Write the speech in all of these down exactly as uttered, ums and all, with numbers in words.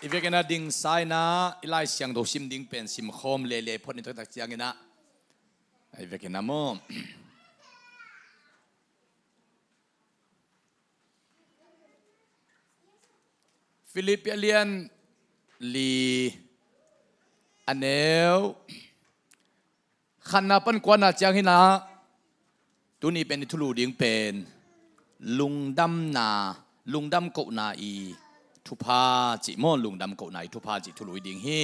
I vekin a dingsa in ah i Lai Siangtho sim ding pen simkhawm lele phot ni taktak ciangin ah, i vekin a maw. Filippi a lian li, a neu khatna pan kuana ciang hi in ah, tuni pen i thulu ding pen lungdamna, lungdam kohna i thupha cih maw, lungdam kohna i thupha cih thulu hi ding hi.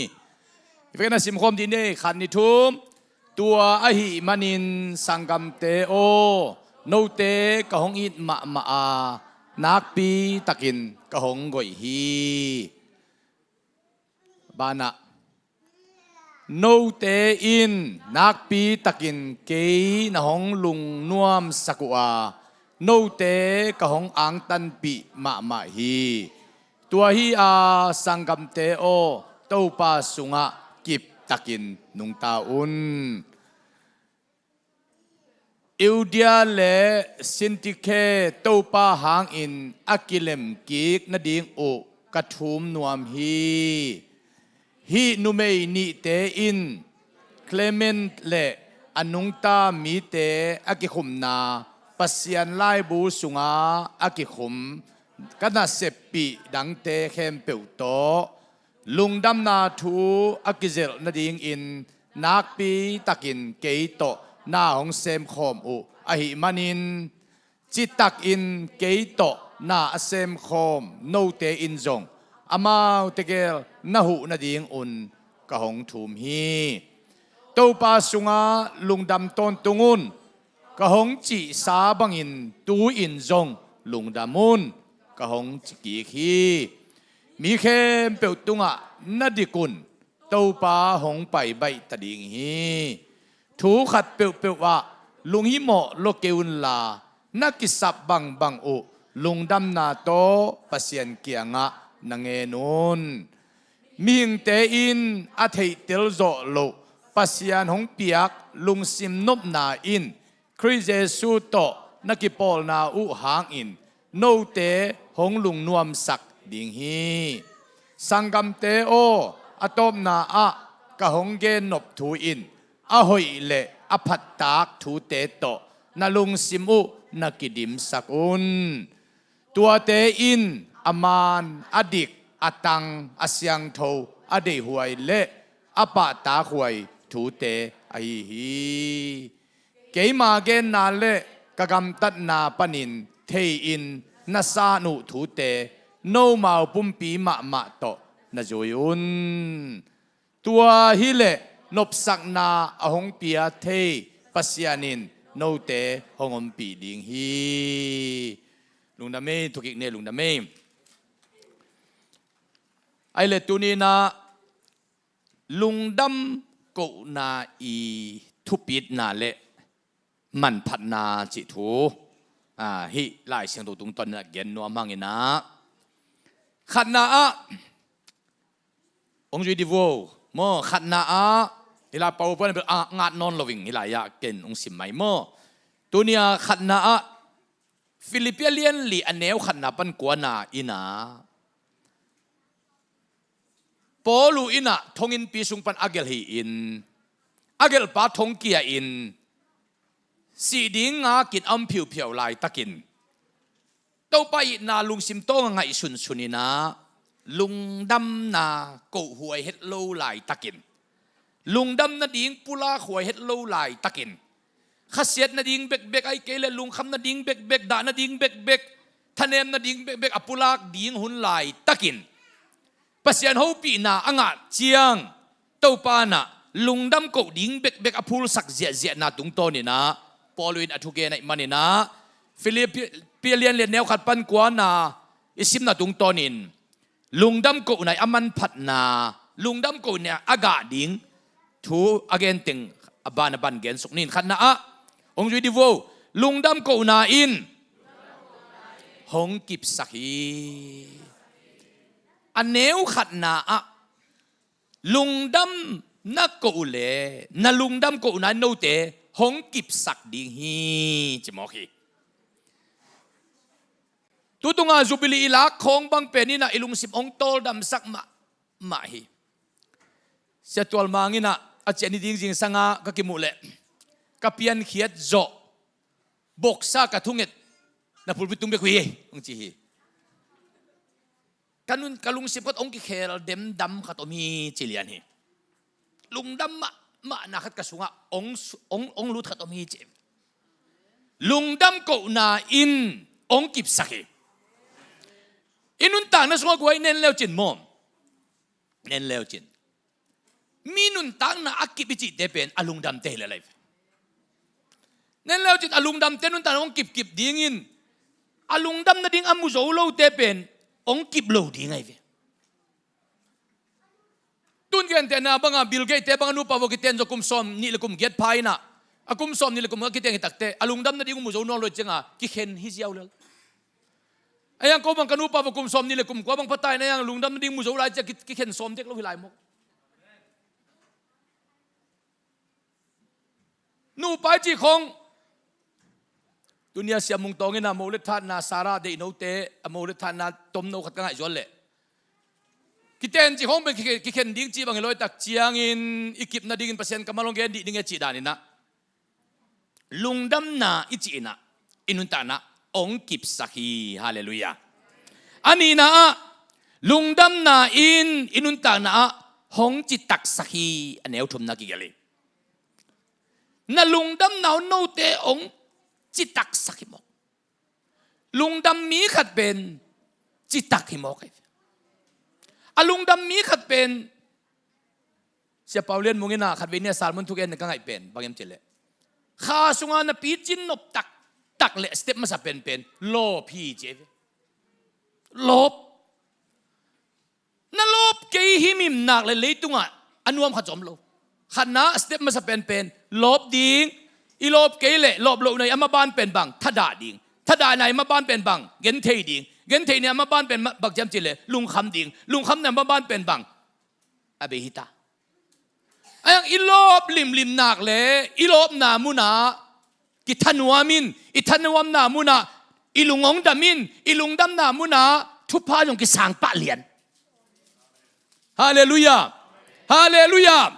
I vekin a simkhawm dih ni, khat, nih, thum. Tua ahih manin sanggamte aw, note ka hong it mahmah a, nakpi takin ka hong goih hi. Banah, note in nakpi takin kei na hong lungnuamsak uh a, note ka hong angtanpih mahmah hi. Tua hi a, sanggamte aw, Topa sungah kip takin nungta un. Euodia le Sintikhe Topa hangin a kilemkik nading uh ka thum nuam hi. Hih numei nihte in Klement le a nungta mite a kikhumna Pasian laibu sungah a kikhum ka naseppih dangte khempeuh tawh lungdamna thu a kizelh nadingin nakpi takin kei tawh na hong semkhawm uh ahih manin, citakin kei tawh na a semkhawm note in zong amaute gel na huh nadingun ka hong thum hi. Topa sungah lungdam tawntung un. Ka hong cihsa bangin tu-in zong lungdam un, ka hong ci kik hi. Mi khempeuh tungah na dik un, Topa hong pai baih ta ding hi. Thu khat peuhpeuh ah lunghimawh lua kei unla, na kisap bangbang uh lungdamna tawh Pasian kiangah na ngen un. Mihingte in a theihtel zawh loh Pasian hong piak lungsim nopna in Khrih Jesuh tawh na kipawlna uh hangin note hong lungnuamsak ding hi. Sanggamte aw, a tawpna ah ka hong gennop thu in a hoih le a phattak thute tawh na lungsim uh na kidimsak un. Tuate in a man, a dik, a tang, a siangtho, a deihhuai le a pahtakhuai thute ahi hi. Keima genna le ka gamtatna panin thei-in na san uh thute nomau pumpi mahmah tawh na zui un. Tua hileh nopsakna a hong pia thei Pasian in note hong ompih ding hi. Lungdam ei, thukik ni, lungdam ei. Ai le tuni-in ah lungdam kohna i thupitna le manphatna cih thu, ah, hih Lai Siangtho tungtawn in ah gen nuam hang in ah, khatna ah, hong zui di vo maw, khatna ah, hih lai PowerPoint ah bel a ngat nawn lo ing, hih lai ah ken hong sim mai maw. Tuni a khatna ah, Filippi a lian li a neu khatna pan kuana in ah, Paul in ah thonginnpi sung pan a gelh hi-in, a gelhpa thongkia-in, sih ding ngakin a om phiuphiau laitakin, Topa itna lungsim tawng a ngaihsunsun in ah, lungdamna kohhuai het lo laitakin, lungdam nading pulakhuai het lo laitakin, khasiat nading bekbek, ahih kei leh lungkham nading bekbek, dah nading bekbek, thanem nading bekbek a pulak ding hun laitakin, Pasian hopihna a ngah ciang, Topa in ah lungdam koh ding bekbek a phulsak ziahziahna tungtawn in ah, Paul in a thugen ahih manin ah, Filippi a lian li a neu khat pan kuana i simna tungtawnin, lungdam kohna i a manphatna, lungdam kohna a gah ding thu a gen teng a ban a ban gensuk ni. Khatna ah, hong zui di vo, lungdam kohna in hong kipsak hi. A neu khatna ah, lungdam na koh uh leh na lungdam kohna in note hong kipsak ding hi, ci mawk hi. Tutunga Jubilee i lak khawng bang pen in ah i lungsim hong tawldamsak mah, mah hi. Sia Tual Mang in ah a ciah ni ding zingsang ah ka kimuh leh ka piankhiat zawh boksa ka thunget na pulpit tung bek uh hi, hong ci hi. Ka nun ka lungsim khat hong kikhel demdam khat om hi ci lian hi. Lungdam mahmahna khat ka sungah hong, hong, hong lut khat om hi ci. Lungdam kohna in hong kipsak hi. I nuntakna sungah guai nen leucin maw? Nen leucin. Mi nuntakna a kip i cihte pen a lungdamte hi lel ahi ve. Nen leucin a lungdamte nuntakna hong kipkip dingin a lungdam nading a mu zo lote pen hong kip lo ding ahi ve. Tun gentehna banga Bill Gates te banga nupa vua kiten zaw kum sawm nih le kum giat pha inah a kum sawm nih le kum a kiten hi takte a lungdam nading mu zo nawn lo cianga kikhen hi ziau lel. Ayang ko bang ka nupa vua kum sawm nih le kum kua bang phatai na yang lungdam nading mu zo lai cia ki, kikhen sawm dek lo hi lai maw? Nupa i cih khong tunia siamung tawngin a mo le thatna Sarah deih note a mo le thatna tomno khat ka ngaih zual leh kiten cih khong pen kikhen, kikhen ding cih bang hi lo i tak ciangin i kip nadingin Pasian kammal hong gen dih ding e cih daninah lungdamna i cih inah i nuntakna hong kipsak hi. Halleluiah. A nihna ah lungdamna in i nuntakna ah hong citaksak hi. A neu thumna kigelh hi. Na lungdamna hong note hong citaksak hi mawk. Lungdam mi khat pen citak hi mawk hi. A lungdam mi khat pen Sia Pau Lian Mung inah khatvei nia sermon thugen ka ngaih pen bang hiam cileh kha sunga na picin nop taktak le step masa penpen lawp hi ci. Lawp. Na lawp kei himhim nak le leitungah a nuam khat zom lo. Khatna step masa penpen lawp ding. I lawp kei le lawp lohna i a maban pen bang thadah ding. Thadah na i maban pen bang genthei ding. Genthei na i a maban pen bang ciam cileh lungkham ding. Lungkham na i a maban pen bang a bei hita. Ayang i lawp limlim nak le i lawpna munah kithanuam in, i thanuamna munah i lung hong dam in, i lungdamna munah thupha zong kisang pah lian. Halleluiah. Halleluiah.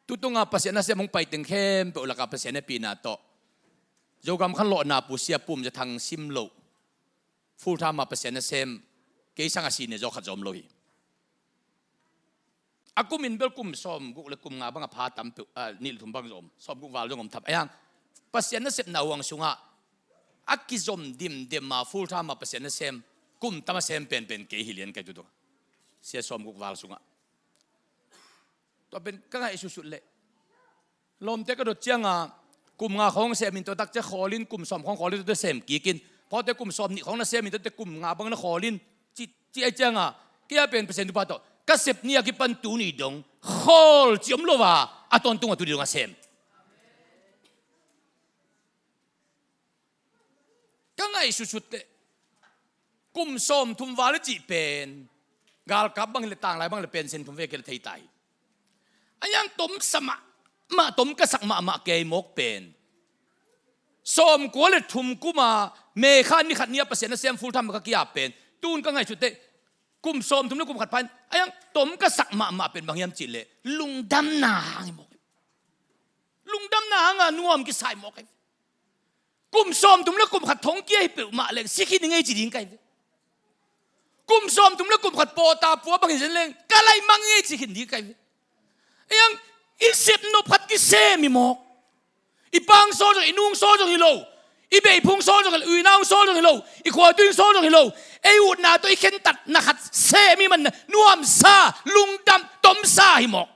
Tutunga Pasian nasem hong paiteng khempeuh lakah Pasian hehpihna tawh Zogam khan lawhna pu sia pum za thang sim loh full time a Pasian nasem kei sang a sine zaw khat zom lo hi. A kumin bel kum sawm guk le kum nga bang a pha tam peuh, ah, nih le thum bang zom sawm guk val zong om tham. Ayang Pasian nasepna huang sungah a kizom dimdem a full time a Pasian nasem kum tam a sem penpen kei hi lian kai tutunga sia sawm guk val sungah. Tua pen ka ngaih sutsut leh lawmte ka dot cianga kum nga khawng semin tua takcia khawlin kum sawm khawng khawlin tuate sem kikin pawte kum sawm nih khawng na semin tuate kum nga bang na khawlin ci, ci ai cianga kia pen Pasian thupha tawh ka sep ni a kipan tuni dong khawl ci om lo a a tawntung a tuni dong a sem. Ka ngaih sutsut teh kum sawm thum val i cih pen galkap bang le tanglai bang le pensen thum veke le thei ta hi. A yang tomsa mahmah tomkasak mahmah kei mawk pen sawm kua le thum kuma mekha ni khat ni a Pasian nasem full time ka kia pen tun ka ngaih sutsut teh kum sawm thum le kum khat phain a yang tomkasak mahmah pen bang hiam cih leh lungdamna hang hi mawk. Lungdamna hanga nuam kisai mawk hi. Kum sawm thum le kum khat thong kia hi peuhmah leng sikhin i ngei ci ding kai ve. Kum sawm thum le kum khat pawta pua bangin zen leng ka laimang i ngei cikhin ding kai ve. Ayang i sep nop khat kisem hi mawk. I pang sawl zong i nung sawl zong hi lo. I beiphung sawl zong hi lo, i uinau sawl zong hi lo, i khuatuing sawl zong hi lo. Ei utna tawh i khentatna khat sem i man nuamsa lungdam tomsa hi mawk.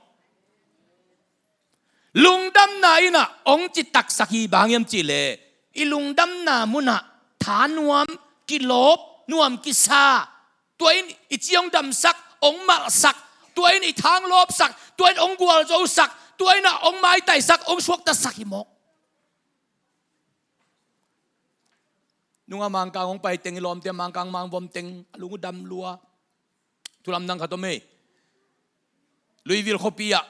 Lungdamna inah hong citaksak hi bang hiam cih leh i lungdamna munah tha nuam kilawp nuam kisa tua in i ci hong damsak hong malhsak tua in i thang lawpsak tua in hong gualzosak tua inah hong maitaisak hong suaktasak hi mawk. Nunga Mangkang hong paiteng i lawmte Mangkang mangvom teng a lung uh dam lua. Thulamdang khat om ei. Louisville khuapi ah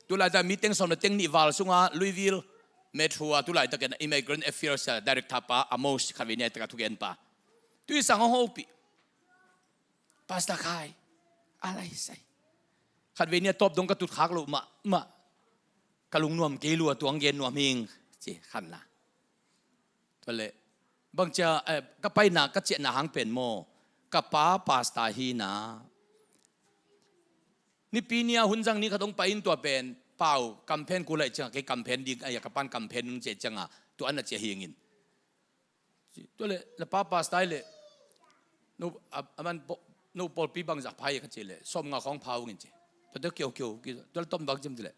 tulaita mi teng sawm le teng nih val sunga Louisville Metro a tu laitakin Immigrant Affairs a director pa Amos khatvei ni a taka thugenpa. Tui sang hong hopih. Pastor Khai, a lai sai. Khatvei ni a tawp dong ka tut khak loh mahmah. Ka lungnuam kei lua tuang gen nuam hing ci khan la. Tua leh bangcia, eh, ka paina ka ciahna hang pen maw, ka pa pastor hi na. Nipi ni a hun zang ni khat hong pai in tua pen pau campaign kul lai ciang kei campaign ding, eh, ka pan campaign ding ciah cianga tua an a ciah hingin. Tua leh na pa pastor leh no, a, a man po, no pawlpi bangzah pha hi ka ci leh sawmnga khawng pha ungin ci. Tua tua kiau kiau kiau tua leh tom bang cim ci leh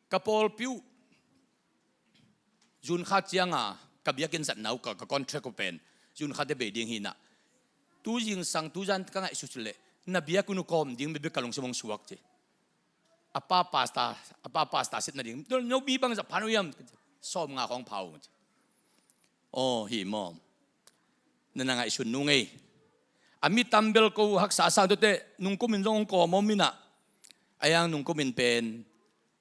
ka pawlpi uh June kha cianga ka biakinn zatna uh ka, ka contract uh pen June kha te bei ding hi na. Tu zingsang tu zan ka ngaihsut leh na biakinn uh kawm ding bebek ka lungsim hong suak ci. A pa pastor, a pa pastor sitna ding. No mi bangzah pha uh hiam? Sawmnga khawng pha uh. Aw hi maw? Na na ngaihsun nung ei. A mi tam bel ko haksa sang tute nungkumin zong hong kawm om inah. A yang nungkumin pen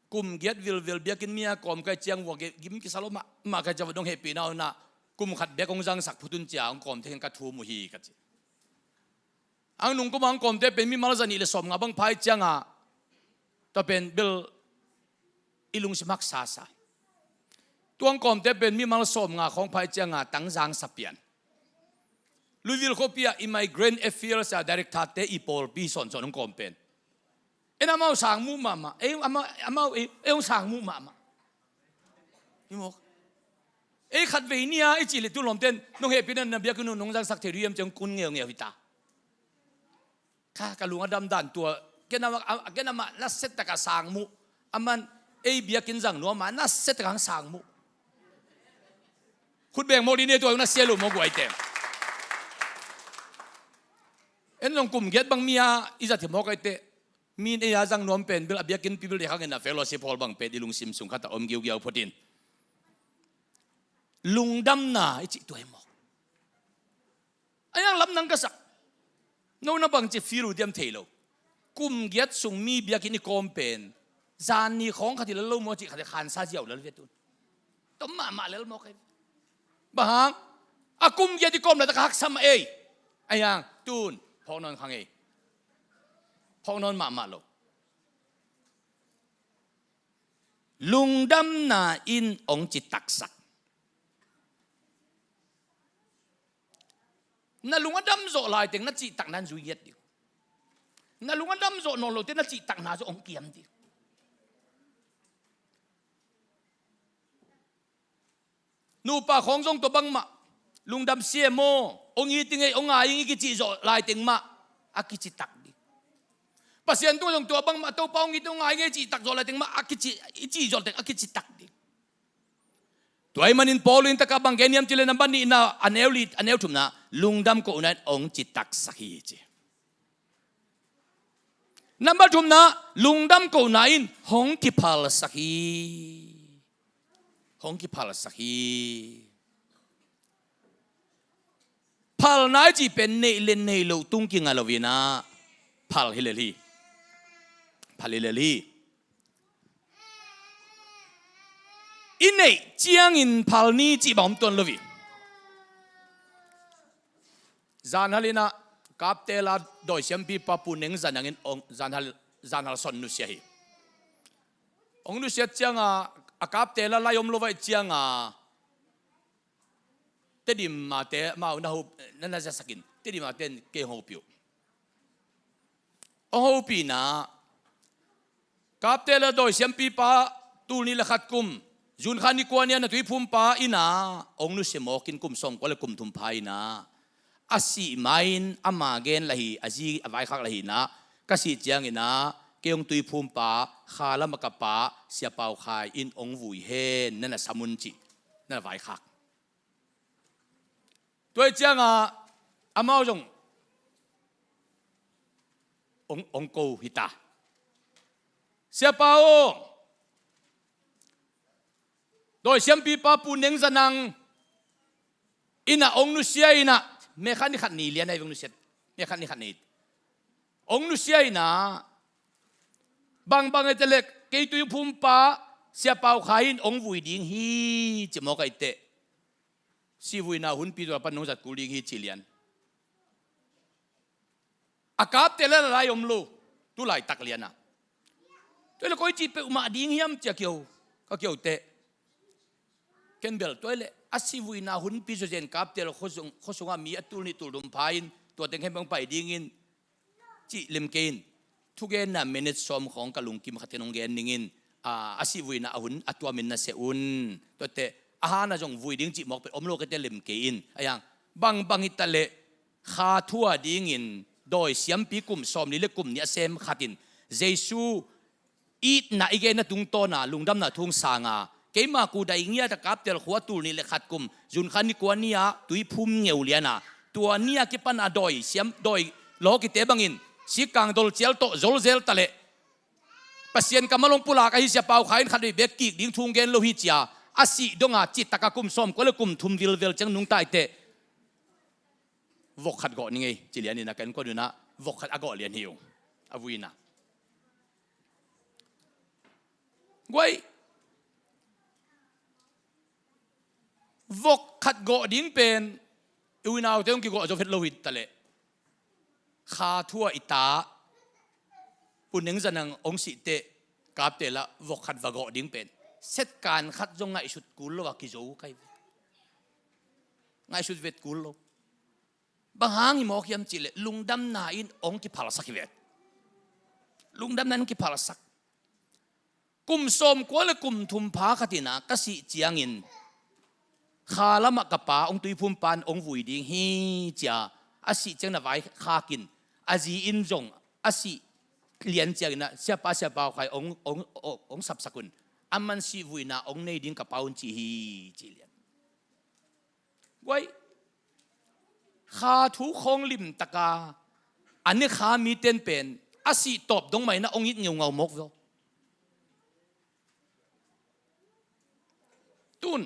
kum giat vilvil biakinn mi a kawm kai ciang vua gim kisa lo mah, mah kai ciang va dong hehpihna uh na kum khat bek hong zangsak phutun cia hong kawm thei khen ka thum uh hi ka ci. Ang nungkum ang kawmte pen mimal za nih le sawmnga bang pha i cianga tua pen bel i lungsim haksa sa. Tuang kawmte pen mimal sawmnga khawng pha i cianga tangzang sa pian. Louisville khuapi ah Immigrant Affairs a director te i pawlpi sawnsawn hong kawm pen. En amau sang muh mahmah, ei amau, amau ei, ei hong sang muh mahmah. Hi mawk. Ei khatvei ni a i cih leh tu lawmten nong hehpihna na biakinn uh nong zangsak thei dih hiam ciang kun ngeungeu hi ta. Ka, ka lung a dam dan tua ken amah, a, ken amah nasia takin sang muh. Aman ei biakinn zang nuam a nasia takin sang muh. Khut beng mawk dih ni tua nasia lo mawk guai teng. En zong kum giat bang mi a i zat hi mawk ai teh. Mi in ei a zang nuam pen bel a biakinn pi bel dei khang in a fellowship hall bang pen i lungsim sung khat a om giugiau phot in. Lungdamna i cih tua hi mawk. A yang lam nang ka sak. No na bang ci feel uh diam thei lo. Kum giat sung mi biakinn i kawm pen zan ni khawng khat hi lal lo maw cih khat hi khansa ziau lal viat un. Tom mahmah lel mawk ei. Bang hang a kum giat i kawm lata ka haksa mah ei. A yang tun phawk nawn khang ei. Phawk nawn mahmah lo. Lungdamna in ong ci taksak. Na lung a dam zawh laiteng na cihtakna in zui ngiat dih. Na lung a dam zawh nawn lote na cihtakna zawh ong kiam dih. Nupa khawng zong tua bangmah lungdam sia maw, ong it ing ei, ong ngai ing i kicih zawh laiteng mah a kicitak dih. Pasian tungah zong tua bangmah Topa ong it ing ong ngai ing ei i cihtak zawh laiteng mah a kici, i cih zawh laiteng a kicitak dih. Tua ahih manin Paul in taka bang gen hiam cih leh nambat nihna a neu li, a neu thumna lungdam kohna in ong ci taksak hi ci. Nambat thumna lungdam kohna in hong kiphalsak hi. Hong kiphalsak hi. Phalna i cih pen neih le neih loh tung kinga lo inah phal hi lel hi. Phal hi lel hi. I neih ciangin phal ni cih bang om tuan lo hi. Zanhal inah kaptela dawisiampipa Pu Neng Za Nang in ong, zanhal, zanhal son nusia hi. Ong nusiat cianga a kaptela lai om lo vaih cianga Tedim mate amau na ho, na, na zasakin Tedim mate in kei hong hopih uh. Hong hopihna kaptela dawisiampipa tul nih le khat kum June kha ni kua ni a na tuiphumpa inah ong nusia mawkin kum sawmkua le kum thum pha inah a sih ma-in ama gen lah hi, a zi a vaikhak lah hi inah ka sih cianginah kei ong tuiphumpa Kha Lam a ka pa Sia Pau Khai in ong vui hen na na sam un cih na na vaikhak. Tua hi cianga amau zong ong, ong ko hi ta. Sia Pau aw, dawisiampipa Pu Neng Za Nang inah ong nusia inah me khat ni khat ni lian ahi ong nusia, me khat ni khat ni ong nusia inah bangbang ei telek kei tuiphumpa Sia Pau Khai in hong vui ding hi ci mawk ahih teh, sihvuina hunpi tua pan nong zat kul ding hi ci lian. A kapte le la lai om lo, tu laitak lian ah. Tua le koi ci peuhmah ding hiam ci a kiho, ka kiho teh. Ken bel tua le a sihvuina hunpi zawzen kapte le khuasung, khuasungah mi a tul nih tul thum pha in tua teng khempeuh hong pai dingin cih lem kei in. Thugenna minute sawm khawng ka lungkim khat in hong gen dingin, a, a sihvuina a hun a tuamin na seh un. Tuate a hana zong vui ding cih mawk peuh om lo kei teh lem kei in. A yang bangbang hi ta leh kha thu a dingin dawi siampi kum sawmli le kum nih a sem khat in Jesu itna i genna tungtawna lungdamna thu hong sanga, keima kudai ngiat a kaptel khua tul nih le khat kum zunkha ni kua ni-ah tuiphum ngeu liana, tua ni-a kipana dawi siam dawi lawkite bangin sikang dolcial tawh zolzel ta leh Pasian kam a long pulak ahi Sia Pau Khai in khat vei bek kik ding thu hong gen lo hi cia, a sih donga citak a kum sawm kua le kum thum vilvel ciang nungta i teh vok khat gawh ni ngei ci lian in a ken kua nunah vok khat a gawh lian hi uh. A vuina guai. Vok khat gawh ding pen i unaute hong kigawh zo vet lo hi ta leh kha thu a i ta Pu Neng Za Nang hong sih teh kapte lah vok khat va gawh ding pen setkan khat zong ngaihsut kul lo a kizo kai ve. Ngaihsut vet kul lo. Bang hang hi mawk hiam cih leh lungdamna in hong kiphalsak hi ve. Lungdamna in hong kiphalsak. Kum sawm kua le kum thum pha khat in a ka sih ciangin kha lamah ka pa hong tuiphum pan hong vui ding hi cia a sih ciang na vai khak in a zi in zong a sih lian ciangin a Siapa Sia Pau Khai hong, hong, hong, hong sapsak un. A man sihvuina hong nei ding ka pa un ci hi ci lian. Guai, kha thu khawng limtaka a ne kha miten pen a sih tawp dong mah in a hong it ngeungau mawk veh. Tun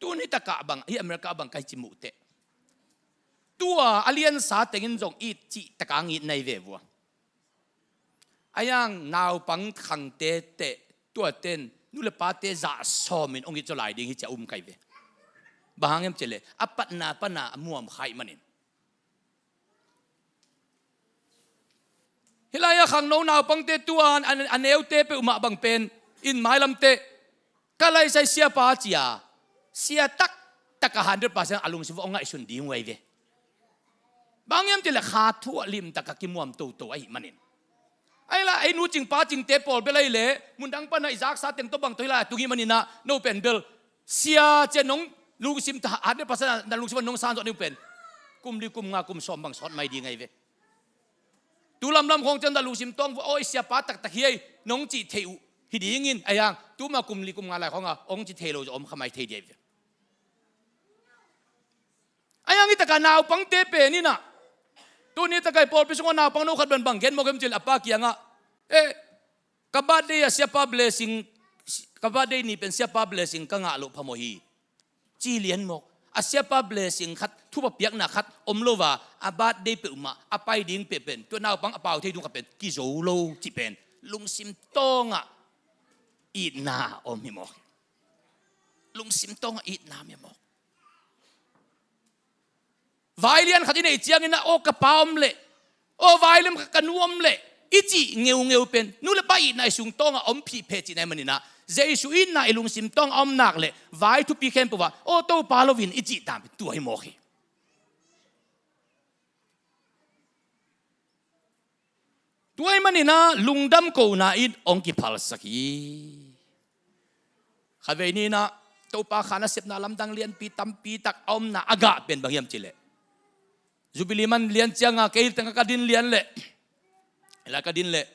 tun hi takah bang hi America bang kai ci muh teh tua a liansa tengin zong it cih taka ngit nai ve vua. A yang naupang khangte teh tuaten nu le pate zah sawmin hong it zaw lai ding hi cia um kai ve. Bang hang hiam cih leh a patna pana a muam khai manin. Hih lai-ah khangno naupangte tua a, a, a neute peuhmah bang pen in mailamte ka laisai siapa cia sia taktak a hundred percent a lungsim hong ngaihsun ding uh ai ve. Bang hiam cih leh kha thu a limtak a kimuam toto ahih manin. Ahi lah ei nu cing pa cingte pawl bel ahi leh mundang pana i zaksa teng tawh bang tawh hi lai a tung hi manin ah no pen bel sia cia nong lungsim ta hundred percent a na lungsim a nong sang zawh ding pen kum li kum nga kum sawm bang sawt mai ding ahi ve. Tu lamlam khawng ciang na lungsim tawng vua aw i siapa taktak hi ei nong cih theih uh hi dingin a yang tuma kum li kum nga lai khawng a hong ci thei lo zaw om kha mai thei ding ahi ve. A yang hi takah naupangte pen in ah tuni takah i pawlpi sungah naupang no khat banbang gen mawk em cil a pa kiangah eh ka birthday a siapa blessing ka birthday ni pen siapa blessing ka ngah loh phamawh hi ci lian mawk. A siapa blessing khat thupha piakna khat om lo va a birthday peuhmah a pai ding peuh pen tua naupang a pau thei dung khat pen kizo lo cih pen lungsim tawngah itna om hi mawk. Lungsim tawngah itna om hi mawk. Vailian khat i neih ciangin ah aw ka pa om leh aw vailem khat ka nu om leh i cih ngeungeu pen nu le pa itna i sung tawngah om phihpheh cihna i manin ah Jesu itna i lungsim tawngah om nak leh vai thupi khempeuh ah aw Topa loin i cih dan pen tua hi mawk hi. Tua ahih manin ah lungdam kohna in hong kiphalsak hi. Khatvei ni in ah Topa kha nasepna lamdang lianpi tampi tak a omna a gah pen bang hiam cih leh Jubilee man lian ciangah kei tengah ka din lian leh la ka din leh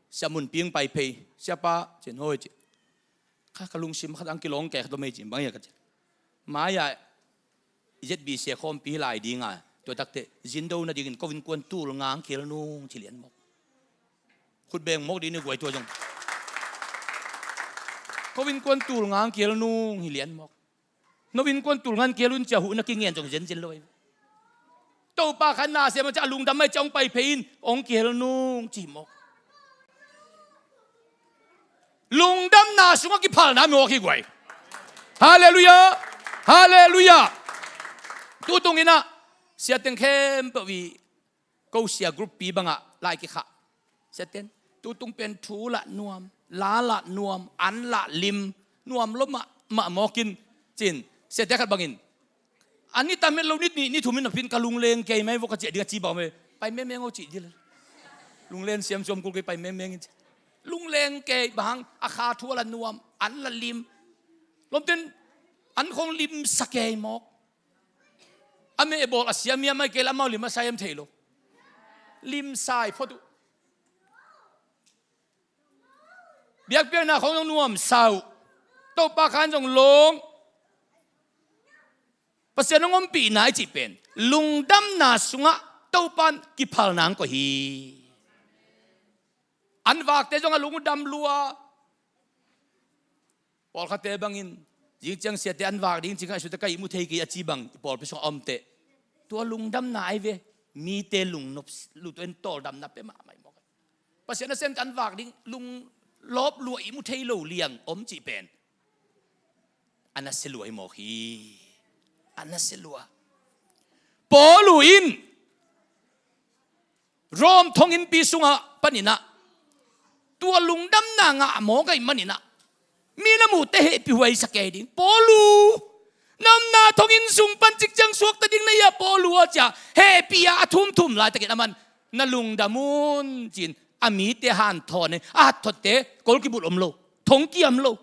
Sia Mun Ping Pai Phei siapa cin hoi cih kha ka lungsim khat ang kilawng kei khat om ei cin bang hiam ka cin mai-ah Z B C khawmpi hi lai dinga tua takte zindo nadingin ko innkuan tul ngang kiel nung ci lian mawk. Khut beng mawk ding ni guai tua zong ko innkuan tul ngang kiel nung hi lian mawk. No innkuan tul ngang kiel un cia huh na kingen zong zenzen lo ei. Topa khan na sem a cia a lungdam mai cia hong pai phei in hong kiel nung ci mawk. Lungdamna sungah kiphalna mawk hi guai. Halleluiah. Halleluiah. Tutung inah siateng khempeuh i ko sia group pi bangah lai kikhah. Siaten tutung pen thu lah nuam, la lah nuam, an lah lim, nuam lo mahmah mawkin cin. Siate khat bangin a ni tam het lo ni, ni, ni thum in a pin ka lungleng kei mai vok ka ciah ding a ci bang mai. Pai mengmeng aw cih dil. Lunglen siam suam kul kei pai mengmeng in ci. Lungleng kei bang a kha thu a la nuam, an la lim. Lomten an khong limsa kei mawk. A meh bawl a siam hiam ai kei la amau lim a sa hiam thei lo. Limsa i phot uh. Biakpiakna khong zong nuamsa uh. Topa khan zong long. Pasian hong ompihna i cih pen lungdamna sungah Topan kiphalna ang koih hi. An vakte zong a lungdam lua. Pawlkhatte bangin zing ciang siate an vak ding ci ngaihsute ka ihmu thei kei a ci bang i pawlpi sungah a omte. Tua lungdamna ai ve. Mite lungnop lutuin tawldamna pe mahmah i mawk. Pasian a sem kan vak ding lunglawp lua ihmu thei lo liang om cih pen a nasia lua hi mawk hi. A nasia lua. Paul uh in Rom thonginpi sungah paninah tua lungdamna ngah mawk ahi maninah mi na muhte hehpih huaisak kei ding. Paul uh, na omna thongin sung pan cikciang suakta ding na hia Paul uh a cia hehpih a a thumthum laitakin aman na lungdam un cin a mite hanthawn e. A hatthotte kol kibulh om lo, thong kiam lo.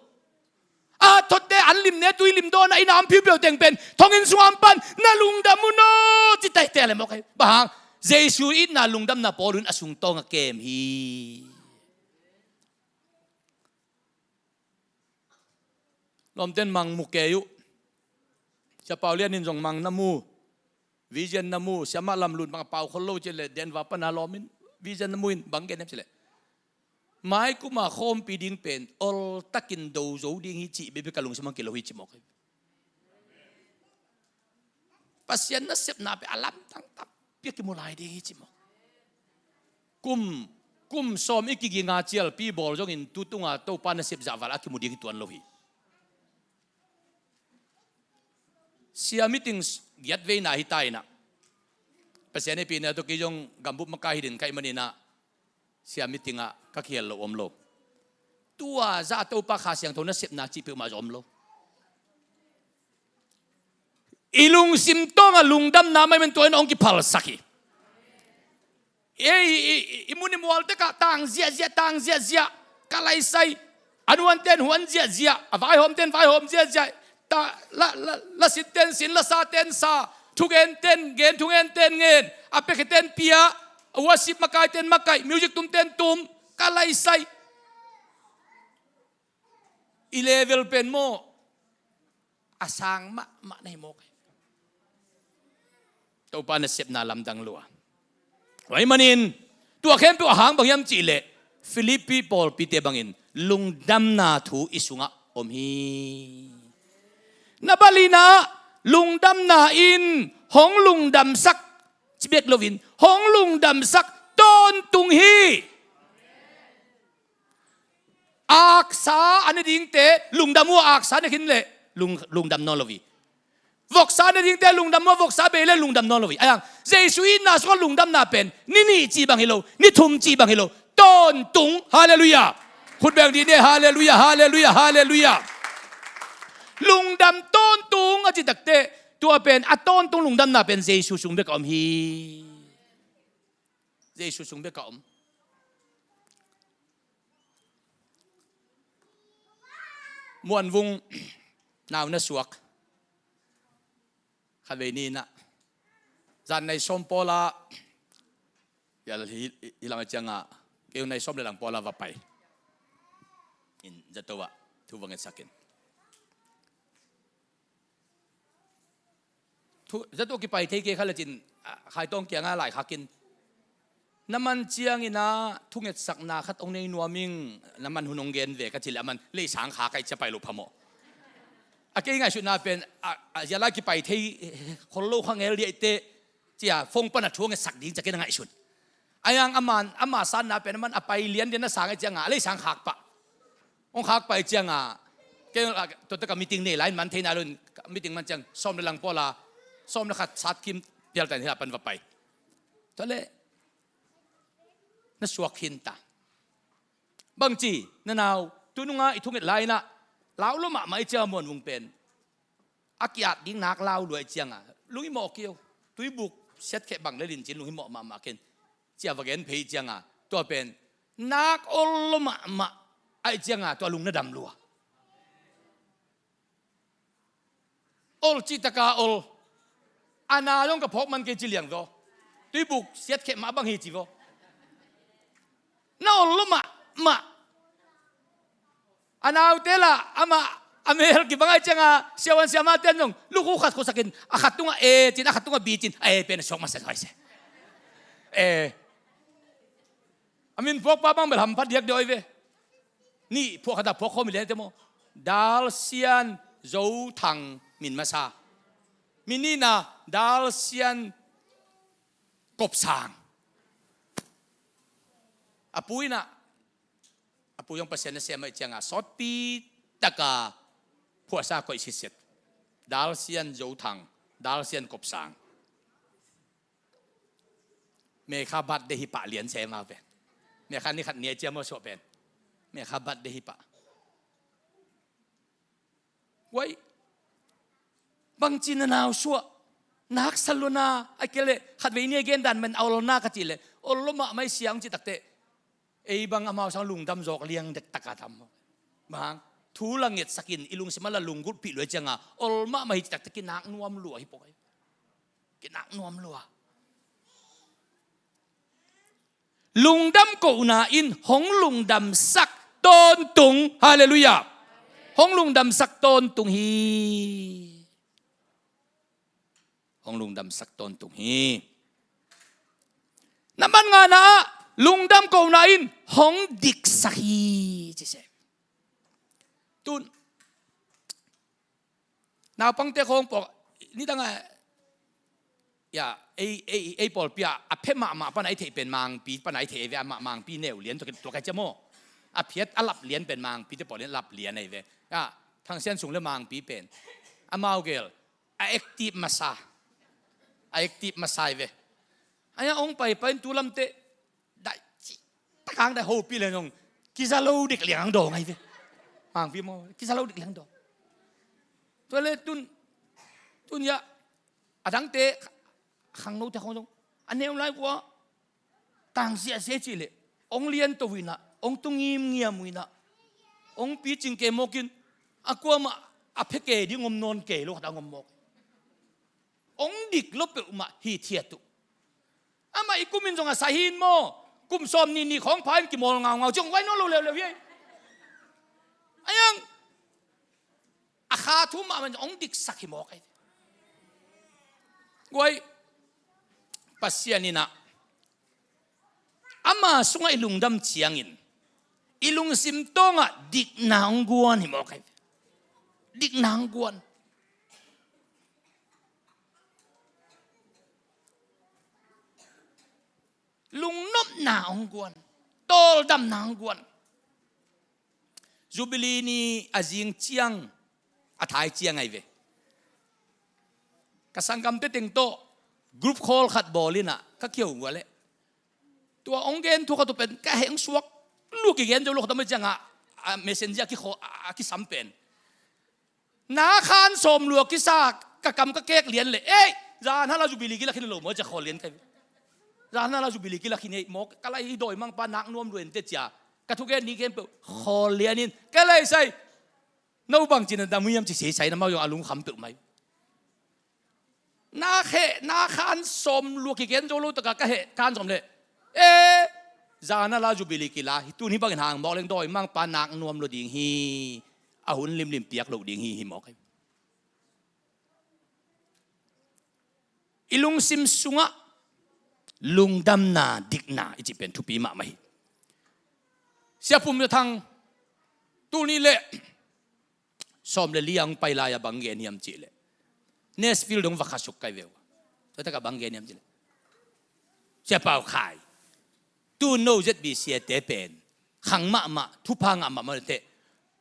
A thotte an lim ne tui lim dawn a ina om phiupiau teng pen thongin sungah om pan na lungdam un aw ci taihte le mawk ahi. Bang hang? Jesu itna lungdamna Paul in a sungtawng a kem hi. Lawmten mang mu kei uh. Sia Pau Lian in zong mang na mu. Vision na mu, siamah lam lut mang a pau khol lo ci le Denver pana lawm in vision na mu in bang gen em ci le. Mai kuma khawmpi ding pen oltakin do zo ding hi cih bebe ka lungsim ang kilo hi ci mawk hi. Pasian nasepna pe a lamdang tampi a kimu lai ding hi ci mawk. Kum, kum sawm i kiginga cialpi bawl zongin tutunga Topa nasep zahval a kimu ding hi tuan lo hi. Sia meeting giat veina hi ta inah Pasian hehpihna tawh kei zong gambup makai hi den kaih maninah sia meeting ah ka khial lo om lo. Tua zah a Topa Kha Siangtho nasepna cih peuhmah zong om lo. I lungsim tawngah lungdamna mai man tua in hong kiphalsak hi. Ei, i, i, i mun i mual tekah tang ziahziah, tang ziahziah ka laisai. A nuanten huan ziahziah, a vaihawmten vaihawm ziahziah. Ta, la, la, la sitten sin, la saten sa, thugenten gen, thungenten ngen. A piakheten pia, a worship makaiten makai, music tumten tum ka laisai. I level pen maw a sang mahmah na hi mawk hi. Topa nasepna lamdang lua. Tua ahih manin tua khempeuh a hang bang hiam cihleh Filippi pawlpite bangin lungdamna thu i sungah om hi. Na balinah lungdamna in hong lungdamsak ci bek loin hong lungdamsak tawntung hi. Aksa a ne dingte lungdam uh a, aksa ne khin leh lung, lungdam nawn lo hi. Voksa a ne dingte lungdam uh a, voksa bei leh lungdam nawn lo hi. Ayang Jesu itna sungah lungdamna pen ni nih cih bang hi lo, ni thum cih bang hi lo, tawntung. Halleluiah. Khut beng dih ni, halleluiah, halleluiah, halleluiah. Lungdam tawntung a ci takte tua pen a tawntung lungdamna pen Jesu sung bek a om hi. Jesu sung bek a om. Muanvung nau na suak kha vei ni inah zan nai sawm pawla hi, hi lam a ciangah kei nai sawm le lang pawla va pai in zato ah thu va ngetsak in. Thu, zato kipai thei kei kha lecin, ah, Khaitawng kiangah laikhakin na man ciangin ah thungetsakna khat hong nei nuam ing, na man hun hong gen ve ka cih leh a man leisang khak a i cia pai loh phamawh. A kei ngaihsutna pen a, a zia lai kipai thei khol lo kha ngel diaite cia phone pan a thu hong ngetsak ding cia kei na ngaihsun. A yang a man, ama sanna pen a man a pai lianlian na sang a i ciangah a leisang khak pah. Hong khak pai cianga, kei tua taka meeting nei lai man thei nai lo in, meeting man ciang sawm le lang pawla, sawm le khat sat kim pial tan hi a pan va pai. Tua le na suak khin ta. Bangci, na nau, tununga i thunget lai inah, lau lo mahmah i cianga muanvung pen a kiat ding nak lau lua i cianga, lunghimawh kio. Tuibuk siatkheh bang le lincin lunghimawh mahmah ken, cia va gen phei i cianga, tua pen nak ol lo mahmah a i cianga, tua lung na dam lua. Ol cih taka ol. A na zong ka phawk man kei ci liang zaw. Tuibuk siatkheh mah bang hi ci vaw. Na ol lo mahmah. A naute lah amah a mel kibang a i cianga, siavuan siamate an zong lukhu khat khusakin, a khat tungah A cin, a khat tungah B cin, a A pen a suak masa zaw hi se. E. A min phuakpa bang bel hampha diakdiak hi ve. Nih phuak khatah phuak khawm hi lian te maw. Dalsian Zothang min masa. Min nihna Dalsian Kopsang. A pu inah, a pu zong Pasian na sem a i cianga sawtpi taka phuahsa koih sitset. Dalsian Zothang, Dalsian Kopsang. Mekha birthday hi pah lian se mau pen. Mekha ni khat ni a i ciam aw suah pen. Mekha birthday hi pah. Wai. Bangci na nau suah. Nak sa lua na, a kei leh khatvei ni a gen dan man a olna ka cih leh, ol lo mahmah i siang cih takteh, ei bang amau sang lungdam zawk liang dek taka tam. Bang thu la ngetsakin i lungsim a la lunggulhpih lua i cianga, ol mahmah hi cih takteh kinak nuam lua hi pawh. Kinak nuam lua. Lungdam kohna in hong lungdamsak tawntung. Halleluiah. Hong lungdamsak tawntung hi. Hong lungdamsak tawntung hi. Na man ngana ah lungdam kohna in hong diksak hi. Ci se. Tun naupangte khawng pawh nidang a, ya, ei, ei, ei pawlpi ah a phe mahmah pana i theih pen Mangpi pana i theih ei ve, a mah Mangpi neu lian tua, tua kai ciam aw. A phiat a lap lian pen Mangpite pawh lian lap lian ei ve. Ya, Thangsian sung le Mangpi pen amau gel a active masa. A active masa ei ve. Aya ong paipai in tu lamte daih ci takang daih hopi le nong kiza lo dik liang ang dawng ai ve. Mangpi maw kiza lo dik liang dawng. Tua le tun, tun ya a dangte khangnote khong zong a neu lai kua tangsiahsia cih leh ong lianto uh inah, ong tu ngimngiam uh inah, ong picing kei mawkin a kuamah a phe kei ding om nawn kei lo khat a ong om mawk. Ong dik lo peuhmah hithiat uh. Amah i kumin zong a sa hi in maw. Kum sawm nih nih khawng pha in kimawl ngaungau ciang guai nawn lo leuleu hi ei. Aiang a kha thu mahmah in ong diksak hi mawk ei. Guai Pasian inah ama sungah i lungdam ciangin i lungsim tawngah dikna hong guan hi mawk ei. Dikna hong guan. Lungnopna hong guan. Tawldamna hong guan. Jubilee ni a zing ciang a thai ciang ai ve. Ka sanggamte teng tawh group call khat bawl inah ka kiau ngua leh tua ong gen thu khat uh pen ka heh ong suak lua kigen zo lo khat a mai ciangah a messenger a kisam pen. Na khan sawm lua kisa ka kam ka kek lian leh ei zan hala Jubilee kilak hin lo maw cia khawl lian kai. Zan hala Jubilee kilak hin ei maw ka lai hi dawimangpa nak nuam lua in te cia ka thugen ni gen peuh khawl lian in ka lai sai. No bangci na dam hiam ci seisai na mau zong a lungkham peuh mai. Na kheh na khan sawm lua kigen zo lo taka ka heh khan sawm leh e zan hala Jubilee kila hi tun hi bangin hang mawk leng dawimangpa nak nuam lo ding hi. A hun limlim piak lo ding hi hi mawk ei. I lungsim sungah lungdamna dikna i cih pen thupi mahmah hi. Sia Pum Za Thang tul nih leh sawm le li ang pai lai a bang gen hiam cih leh Nashville dong va khasuk kai ve uh. Tua taka bang gen hiam cih leh Sia Pau Khai tu no Z B C te pen khang mahmah thupha ngah mahmah teh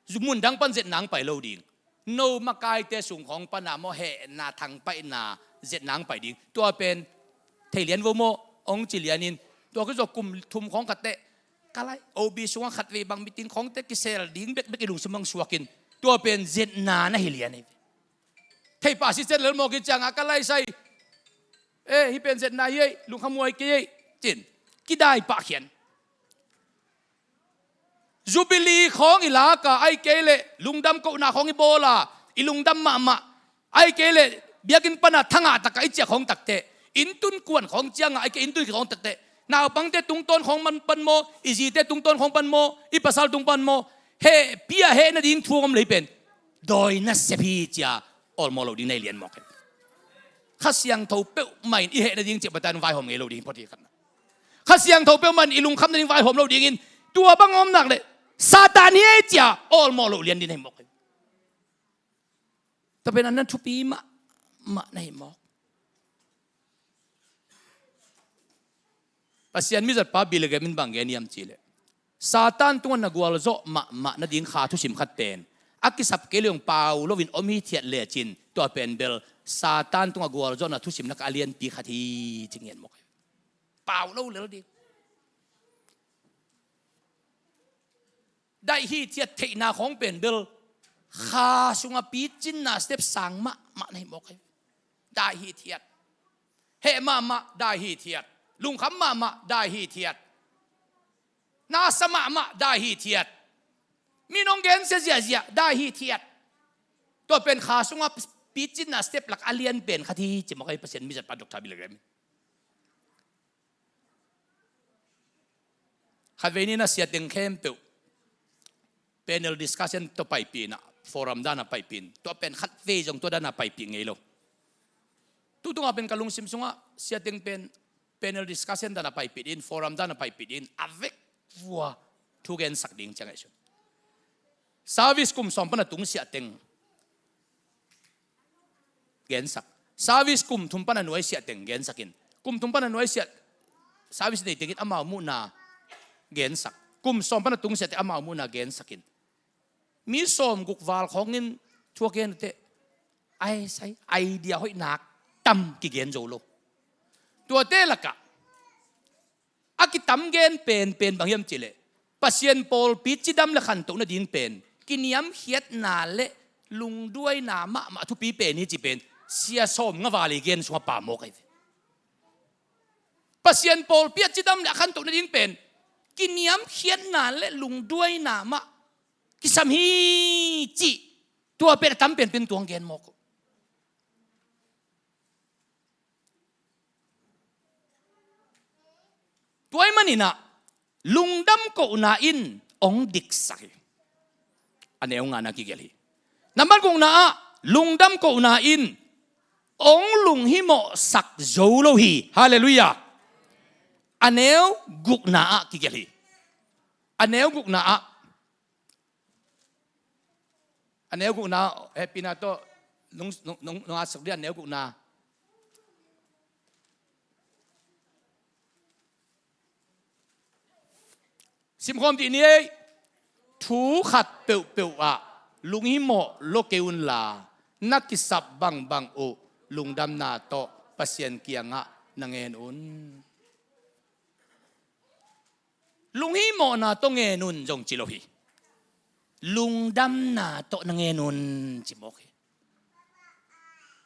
Zu mundang pan zetna ang pai lo ding. No makaite sung khawng pana maw hehna thangpaihna zetna ang pai ding. Tua pen thei lian vo maw, ong ci lianin. Tua kizawh kum thum khawng khatteh ka lai O B sungah khatvei bang meeting khawngte kisel ding bekbek i lungsim ang suakin. Tua pen zetna na hi lian hi. Theipah siset lel mawk i ciangah ka lai sai. Eh, hih pen zetna hi ei, lungkham huai kei ei, cin. Kidai pah khian. Jubilee khawng i laka ai kei leh lungdam kohna khawng i bawla i lungdam mahmah. Ai kei leh biakinn pana thangah taka i ciah khawng takteh, inntun kuan khawng ciangah ai kei inntun khawng takteh, naupangte tungtawn khawng man pan maw, i zite tungtawn khawng pan maw, i pasal tung pan maw, hehpih a heh nading thu om lei pen dawi nasep hi cia awlmawh loh ding na hi lian mawk hi. Kha Siangtho peuhmah in i heh nading ciah batan vaihawm ngei lo ding hi phot hi khatna. Kha Siangtho peuhmah in i lungkham nading vaihawm lo dingin tua bang om nak leh Satan hi ei cia awlmawh loh lian ding na hi mawk hi. Tua pen a na thupi mahmah na hi mawk. Pasian mizatpa Billy Graham in bang gen hiam cihleh, Satan tungah na gualzawh mahmah nading kha thusim khat pen a kisap kei leh hong pau loin om hithiat lecin tua pen bel Satan tungah gualzawhna thusim na ka a lianpi khat hi ci ngen mawk hi. Pau lo lel ding. Daih hithiat theihna khawng pen bel kha sungah picinna step sang mahmah na hi mawk hi. Daih hithiat. Heh mahmah daih hithiat. Lungkham mahmah daih hithiat. Nasa mahmah daih hithiat. Mi nong gensia ziahziah daih hithiat. Tua pen kha sungah picinna step lak a lian pen khat hi ci mawk hi Pasian mizatpa Doctor Billy Graham. Khatvei ni na siateng khempeuh panel discussion tawh paipih inah forum dana paipih in. Tua pen khatvei zong tua dana paipih ngei lo. Tutungah pen ka lungsim sungah siateng pen panel discussion dana paipih in, forum dana paipih in, a vek vua thugensak ding ciang ahi sun. Service kum sawm pana tung siateng gensak. Service kum thum pana nuai siateng gensakin. Kum thum pana nuai siat service nei tengin amau muhna gensak. Kum sawm pana tung siateng amau muhna gensakin. Mi sawm guk val khawngin thuak gen teh ai sai idea hoih nak tam kigen zo lo. Tuate lakah a kitam gen penpen bang hiam cihleh Pasian pawlpi cidam le khantoh nading pen kiniamkhiatna le lungduaina mahmah thupi pen hi ci pen sia sawm nga val i gen sungah pamawk ahi ve. Pasian pawlpi a cidam le a khantoh nading pen kiniamkhiatna le lungduaina mah kisam hi cih tua pen a tam penpen tuang gen mawk uh. Tua ahih maninah lungdam kohna in hong diksak hi. A neu ngana kigelh hi. Nambat gukna ah lungdam kohna in hong lunghimawhsak zo lo hi. Halleluiah. A neu gukna ah kigelh hi. A neu gukna ah A neu gukna hehpihna tawh nung, nung, nung, nung a sak dia a neu gukna. Simkhawm dih ni ei. Thu khat peuhpeuh ah lunghimawh lo kei unla na kisap bangbang uh lungdamna tawh Pasian kiangah na ngen un. Lunghimawhna tawh ngen un zong ci lo hi. Lungdamna tawh na ngen un ci mawk hi.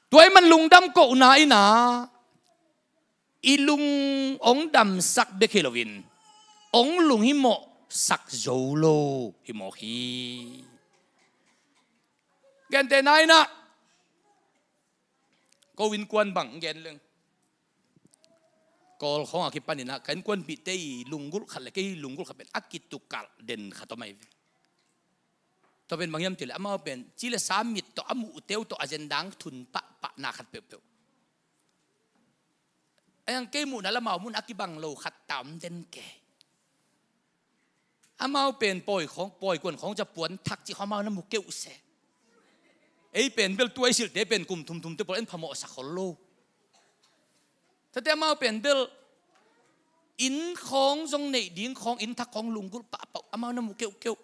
Tua ahih man lungdam kohna inah i lung hong damsak bek hi loin hong lunghimawhsak zo lo hi mawk hi. Gentehna inah ko innkuan bang gen leng. Kawl khawng a kipaninah ka innkuanpihte i lunggulh khat le kei lunggulh khat pen a kitukalh den khat om ahi ve. Tua pen bang hiam cihleh amau pen ci le sa mit tawh a muhteu tawh a zendang thun pahpahna khat peuhpeuh. A yang kei muhna lamau mun a kibang lo khat ta om den kei. Amau pen pawi khawng, pawi kuan khawng ca puan thak cih khawng amau na mu keuh se. Ei pen bel tuai silhte pen kum thumthumte pawl en phamawhsak khol lo. Tate amau pen bel inn khawng zong neih ding khawng, inn thak khawng lunggulh pahpah amau na mu keuhkeuh.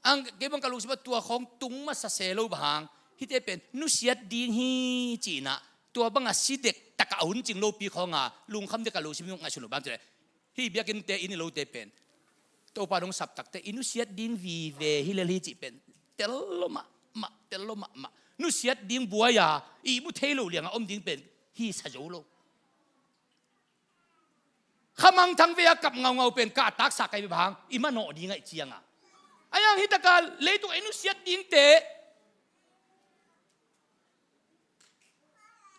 Ang kei bang ka lungsim ah tua khawng tung masa se lo bang hang, hihte pen nusiat ding hi ci-in ah, tua bang a si dektak a hun cing lopi khawng a lungkham dek ka lungsim ngaihsun lo bang ci leh, hih biakinnte i ni lote pen Topa dong sap takteh i nusiat ding vive hi lel hi cih pen tel lo mahmah, tel lo mahmah. Nusiat ding buai a ihmu thei lo liang a om ding pen hi sa zo lo. Khamangthang vei a kap ngaungau pen ka taksa kai bang hang i manawh ding ahih ciang a, a hiang hi tak a leitung a i nusiat dingte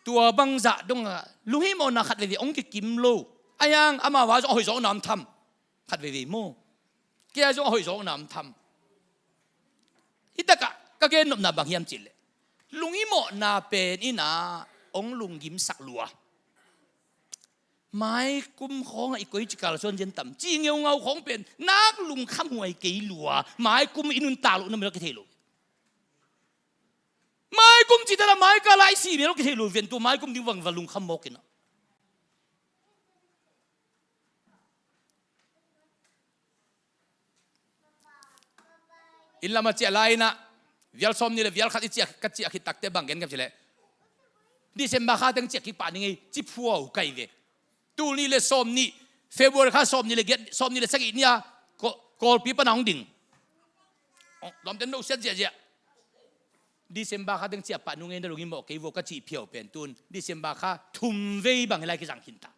tua bang zah dong a lunghimawhna khat veve hong kikim lo. A hiang amau a zong a hoih zawkna om tham? Khat veve maw? Kei a zong a hoih zawkna om tham? Hi tak a ka gen nopna bang hiam cih leh, lunghimawhna pen in ah hong lunggimsak lua. Maikum khawng ah i koici kalsuan zen tam ci ngeungau khawng pen nak lungkhamhuai kei lua. Maikum i nuntak lohna mel kithei lo. Maikum cih tak a mai kal a i si mel kithei lo. Ventu maikum ding vang va lungkham mawk in ah. Inn lam a ciah lai in ah, vial sawm nih le vial khat i ciah, ka ciah khit takteh bang gen ka ci leh, December kha teng ciah kik pah ning ei ci phuau kai ve. Tul nih le sawm nih, February kha sawm nih le giat, sawm nih le sagih ni a Kawl-, Kawlpi pan a hong ding. Lawmten no siat ziahziah. December kha teng ciah pah nung ei, na lunghimawh kei vo ka cih phiau pen tun December kha thum vei bang hi lai kizang khin ta.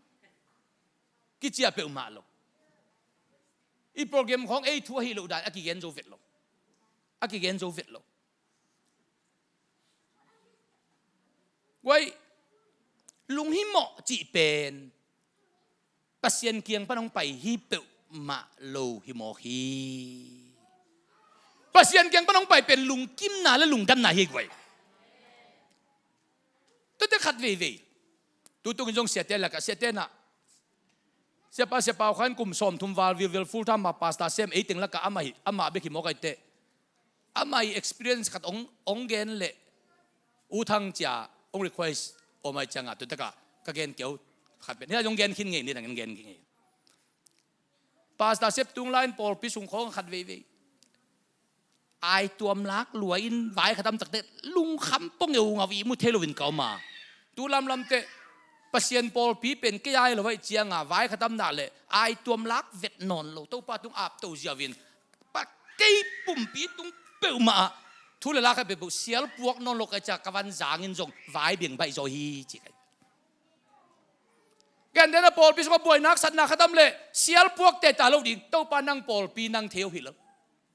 Kiciah peuhmah lo. I program khawng ei thu ahi loh dan a kigen zo vet lo. A kigen zo vet lo. Guai, lunghimawh cih pen Pasian kiang pan hong pai hi peuhmah lo hi mawk hi. Pasian kiang pan hong pai pen lungkimna le lungdamna hi guai. Tuate khat veivei. Tutung in zong siate lakah siate na, Siapa, Sia Pau Khan kum sawmthum val vilvel full time a pastor sem, ei teng lakah amah hi, amah bek hi mawk ahi teh. Amah i experience khat ong, ong gen leh U Thang cia ong request om ahi ciangah tutakah ka gen keu khat pen. Hia zong gen khin ngei, ni dang gen khin ngei. Pastor sep tung lai in pawlpi sung khawng khat veivei. Ai tuam lak lua in vai khatam takte lungkham pong eu ngau i mu thei loin ka om a. Tu lamlam te Pasian pawlpi pen kei ai lo vai cianga vai khatam nak le ai tuam lak vet nawn lo. Topa tung ap to ziau in pa kei pumpi tung peuhmah ah thu le la khat peuhpeuh sial puak nawn lo kai cia ka van zangin zong vai beng baih zaw hi ci kai. Gentehna pawlpi sungah buainak satnak khatam le sial puak teta lo ding. Topa nang pawlpi nang thei uh hi lo.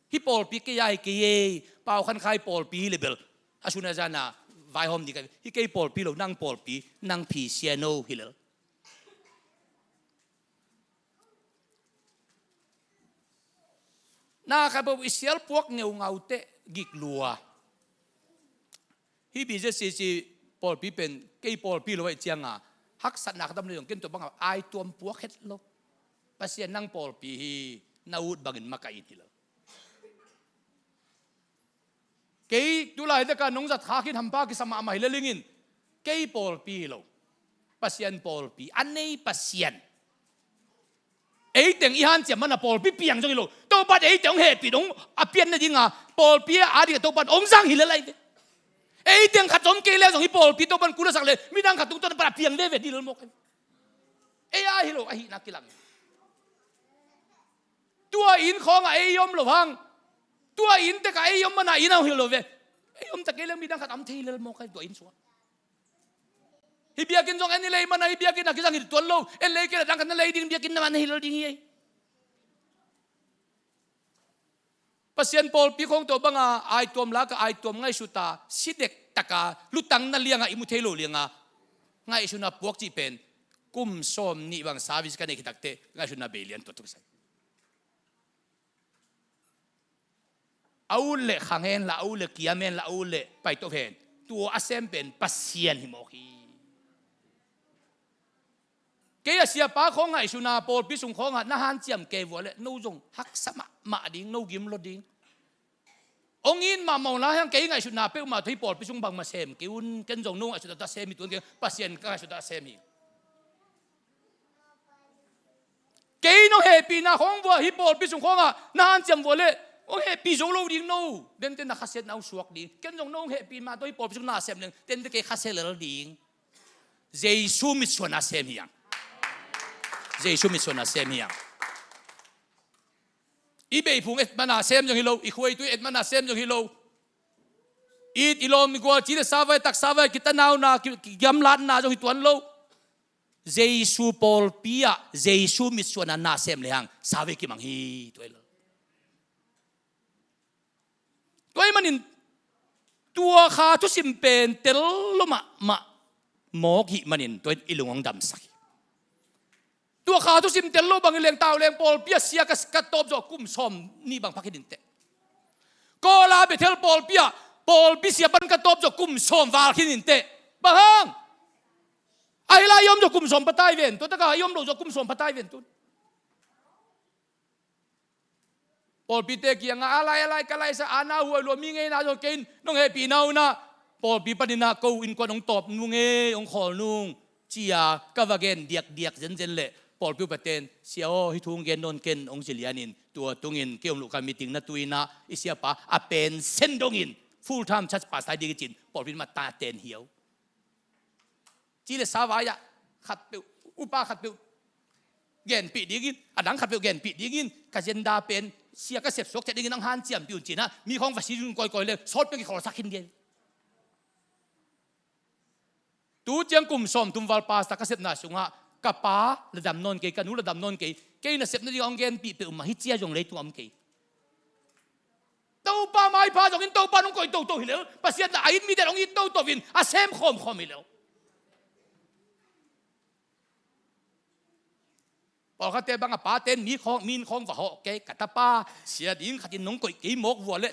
Hih pawlpi kei a hi kei ei. Pau Khan Khai pawlpi hi le bel a sun a zana vaihawm ding ka hi. Hih kei pawlpi lo, nang pawlpi, nang P C N O hi lel. Na khat bawh i sial puak ngeungau teh gik lua. Hih B Z C C pawlpi pen kei pawlpi lo aih cianga haksatna khatam le zong ken tua bangah ai tuam puak het lo. Pasian nang pawlpi hi, na ut bangin makaih in hi lo. Kei tulai taka nong zat khak in hampa kisa mahmah hi le lingin kei pawlpi hi lo. Pasian pawlpi a nei Pasian. Eiteng i hanciam mana pawlpi piang zong hi lo. Topan eiteng hong hehpih dong a pian nadinga pawlpi a adinga Topan hong zang hi le lai ve. Eiteng khat zong kei le zong hi pawlpi Topan kulasak le midang khat tungtawn pan a piang veve dil mawk. Ei a hi lo ahihna kilang. Tua inn khawngah ei om lo hang. Tua inn tekah ei om mana inn a hi lo ve. Ei om tak kei le midang khat am thei lel mawk ai tua inn sungah. Hih biakinn zong en i lei mana hih biakinn a kizang hi tuan lo. En lei kei le dang khat na lei ding biakinn na man na hi lo ding hi ei. Pasian pawlpi khawng tua banga ai tuam laka ai tuam ngaihsuta si dektaka lutang na lianga i mu thei lo lianga ngaihsuna puak cih pen kum sawm nih bang service ka neih khit takte ngaihsuna bei lian tua tuk sai. A ut le khang hen la, a ut le kiam hen la, a ut le paitop hen. Tua a sem pen Pasian hi mawk hi. Kei a siapa khawng ngaihsuna pawlpi sung khawngah na hanciam kei vua le no zong haksa mahmah ding, no gim lo ding. Hong it mahmah uh la hiang kei ngaihsutna peuhmah tawh hi pawlpi sung bangmah sem kei un, ken zong no ngaihsutna ta sem hi tuan kei, Pasian ka ngaihsutna ta sem hi. Kei nong hehpihna khawng vua hi pawlpi sung khawngah na hanciam vua le Hong hehpih zo lo ding no. Tente na khasiatna hong suak ding. Ken zong no hong hehpih mah tawh hih pawlpi sung na sem leng tente kei khasia lel ding. Jesu mitsuan na sem hi hang. Jesu mitsuan na sem hi hang. I beiphung et mana sem zong hi lo, i khuaitui et mana sem zong hi lo. I, i lawm i gual ci le savai, tak savai, kitanauna, ki, kigamlatna zong hi tuan lo. Jesu pawlpi ah Jesu mitsuan na sem le hang savei kimang hi tuai lo. Tua ahih manin tua kha thusim pen tel lo mahmah mawk hih manin tua in i lung hong damsak hi. Tua kha thusim tel lo bang hi leng tau leng pawlpi ah sia ka, ka tawp zawh kum sawm nih bang phak hi inteh. Kawla Bethel pawlpi ah pawlpi sia pan ka tawp zawh kum sawm val khin inteh. Bang hang? Ahi lai i om zawh kum sawm pha tai ven. Tua taka i om lo zawh kum sawm pha tai ven tun. Pawlpite kiangah a lai a lai ka laisa a na huai lua mi ngeina zong kei in nong hehpihna uh na pawlpi paninah ko innkuan hong tawp nung e hong khawl nung cia ka va gen diakdiak zenzen leh pawlpi upaten sia aw hih thu hong gen nawn ken hong ci lianin tua tungin kei om luhka meeting na tuinah i siapa a pensen dongin full time church pastor ding i cin pawlpi mah ta ten hiau. Ci le sa vai-ah khatpeuh upa khatpeuh genpih dingin a dang khatpeuh genpih dingin ka zenda pen sia ka sepsuak ciat dingin ang hanciampih un cinah mi khawng va si ding kawikawi le sawt peuh kikhawlsak khin dia. Tu ciang kum sawm tum val pastor ka sepna sungah ka pa la dam nawn kei ka nu la dam nawn kei kei na sepna ding hong genpih peuhmah hi cia zong leitung a om kei. Topa maipha zongin Topa nong koih toto hi lel Pasian na a it mite nong it toto in a sem khawmkhawm hi lel. Pawlkhatte bang a paten mi khawng min khawng va hawh kei ka tapa sia ding khatin nong koih kei mawk vua le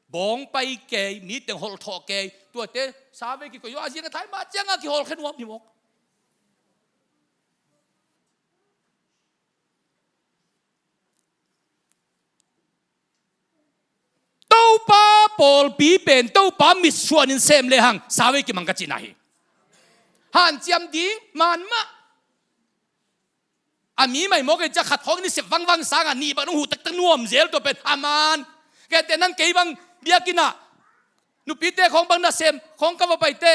bawng pai kei mi teng holh thawh kei tuate save kikoih a ziang a thai ma cianga kihawl khe nuam hi mawk. Topa pawlpi pen Topa mitsuanin sem lehang savei kimang ka cihna hi. Hanciam ding man mah. A mi mai mawk ei cia khat khawngin i sep vangvang sangah nih bang nong huh taktak nuam zel tua pen a man. Kente nang kei bang biakinnah nupite khawng bang nasem khawng ka va paite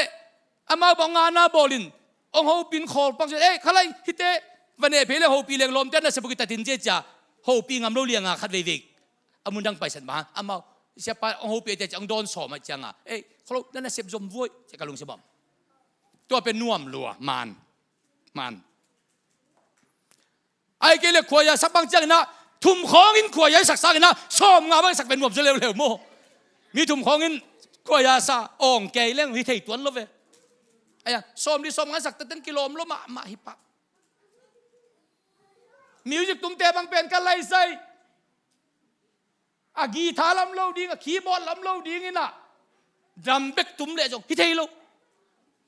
amau bang ngana bawlin hong hopin khawl pang ei khalai hite va neh phei le hopi leng lawmte nasep uh kitatin cia cia hopi ngam lo lianga khat veivei a mun dang paisan bang amau siapa hong hopi cia cia hong dawn sawm ah cianga ei kholo na nasep zom vuai cia ka lungsim bang. Tua pen nuam lua man man. Ai kei le khuaia sak bang cianginah thum khawngin khuaia i sak sanginah sawm nga bang i sak pen nuam zaw leuleu maw? Mi thum khawngin khuaia sa awng kei leng hi thei tuan lo ve. Aia sawm li sawm nga i sak teten kilawm lo mahmah hi pah. Music tumte bang pen ka laisai. A guitar lam lo ding a keyboard lam lo dinginah dam bek tum leh zong hi thei lo.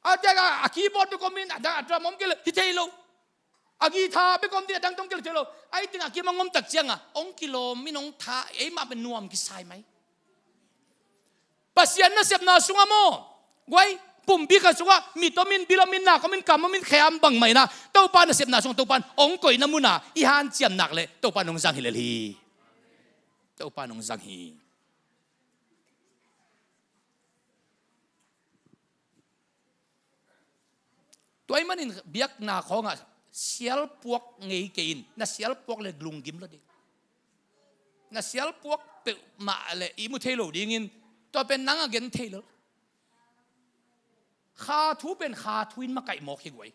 A tiak a keyboard bek om in a dam om kei le hi thei lo. A guitar bek om ding a dang tong kei le thei lo. Ai ting a kim a ngom tak cianga ong kilawm in ong tha ei mah pen nuam kisai mai. Pasian nasepna sungah maw guai pumpi khat sungah mit om in bil om in nak om in kam om in kheam bangmah inah Topa nasepna sungah Topa in ong koihna muna i hanciam nak le Topa in ong zang hi lel hi. Topa in ong zang hi. Tua ahih manin biakna khawngah sialpuak ngei kei in na sialpuak le lunggim lo ding. Na sialpuak peuhmah le ihmu thei lo dingin tua pen nang a gen thei lo. Kha thu pen kha thu in makaih mawk hi guai.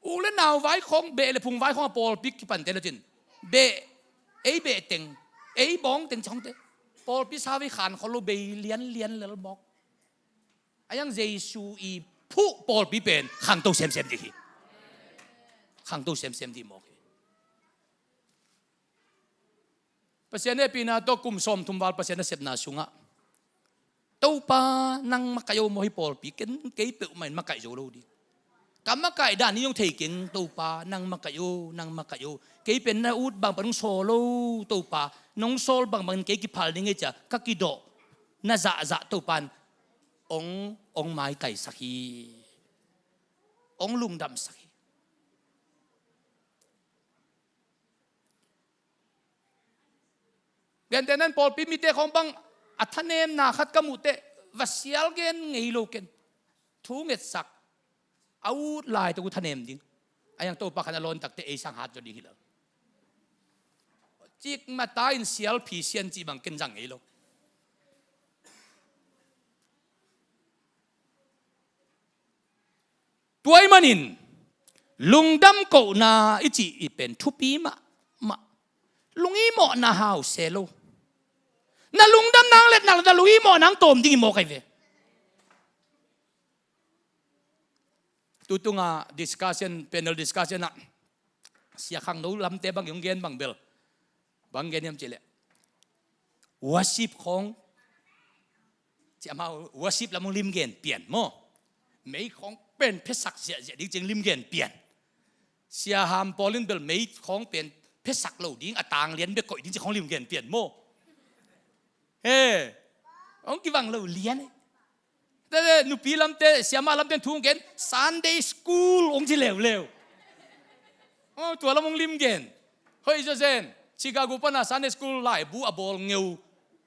U le nau vai khawng beh le phung vai khawng a pawlpi kipante lo cin beh ei beh teng ei bawng teng cawngte pawlpi sa vei khan khol lo bei lianlian lel mawk. A yang Jesu i phuh pawlpi pen khangto semsem dih hi. Khangto semsem dih mawk hi. Pasian hehpihna tawh kum sawmthum val Pasian nasepna sungah Topa nang makaih o maw hi pawlpi ken kei peuhmah in makaih zo lo ding. Ka makaih dan hi zong thei keng Topa nang makaih o nang makaih o kei pen na ut bangpan nong sawl lo Topa nong sawl bangbangin kei kiphal ding ei cia ka kidawh na zahzah Topa in ong ong maitaisak hi. Ong lungdamsak hi. Tenten nan pawlpi mite khawng bang a thanemna khat ka muh teh, va sial gen ngei lo ken. Thu ngetsak a ut lai tawh uh thanem ding. A yang Topa khan a lawn tak teh ei sang hat zaw ding hi lo. Cikmah ta in sialphi sian cih bang ken zang ngei lo. Tua ahih manin lungdam kohna i cih i pen thupi mahmah. Lung ihmawhna hau se lo. Na lungdam nang let nang na lung ihmawh nang tawm ding i mawk ahi ve. Tutunga discussion, panel discussion ah Sia Khangno lamte bang i hong gen bang bel bang gen hiam cih leh, worship khawng, ci amau worship lam hong limgen pian maw? Mei khawng pen phesak ziahziah ding cing limgen pian. Sia Ham Paul in bel mei khawng pen phesak lo ding, a tang lian bek koih ding ci khawng limgen pian maw? He, hong kibang lo lian. Tete nupi lamte, siamah lamte thu hong gen, Sunday school hong ci leuleu. Oh, tua lam hong limgen. Hoih zawzen, Chicago pana Sunday school laibu a bawl ngeu,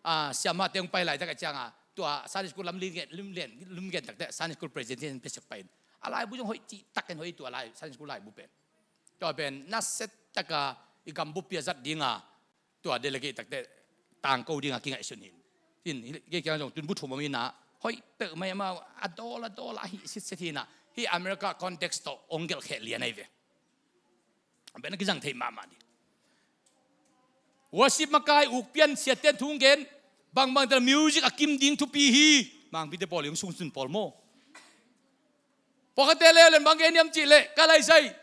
ah, siamahte hong pai laitak a cianga tua Sunday school lam limgen, limgen, limgen takte Sunday school president in phesak pai in. A laibu zong hoih cihtakin hoih tua lai, Sunday school laibu pen. Tua pen nasettaka i gambuppi a zat dinga tua delegate takte tangko dinga kingaihsun hi. Tin, kei kiang zong tun bu thum om ina, hoih peuh mai amau a dawl a dawl a hih sitset hina, hih America context tawh hong gelhkheh lian ahi ve. A pen a kizang thei mahmah ding. Worship makai uk pian siaten thu hong gen, bangbang tel music a kim ding thupi hi. Mangpite pawl i hong sungsun pawl maw? Pawlkhatte leuleu in bang gen hiam cih leh, ka laisai,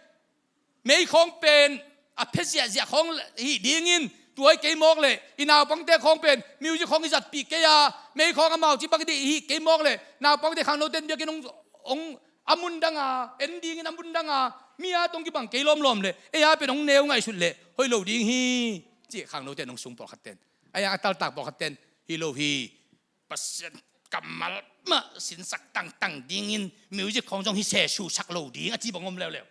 mei khawng pen a phe ziahziah khawng hih dingin tua hi kei mawk leh, i naupangte khawng pen music khawng i zatpih kei a, mei khawng amau ci bang dih hih kei mawk leh, naupangte khangnote in biakinn hong, hong a mun danga en dingin a mun danga mi a tong kibang kei lawmlawm leh, ei a pen hong neu ngaihsut leh hoih lo ding hi, ci khangnote in hong sung pawlkhatte in. A yang a taltak pawlkhatte in, hi lo hi, Pasian kammal mah sinsak tangtang dingin music khawng zong hi se susak lo ding a ci bang om leuleu.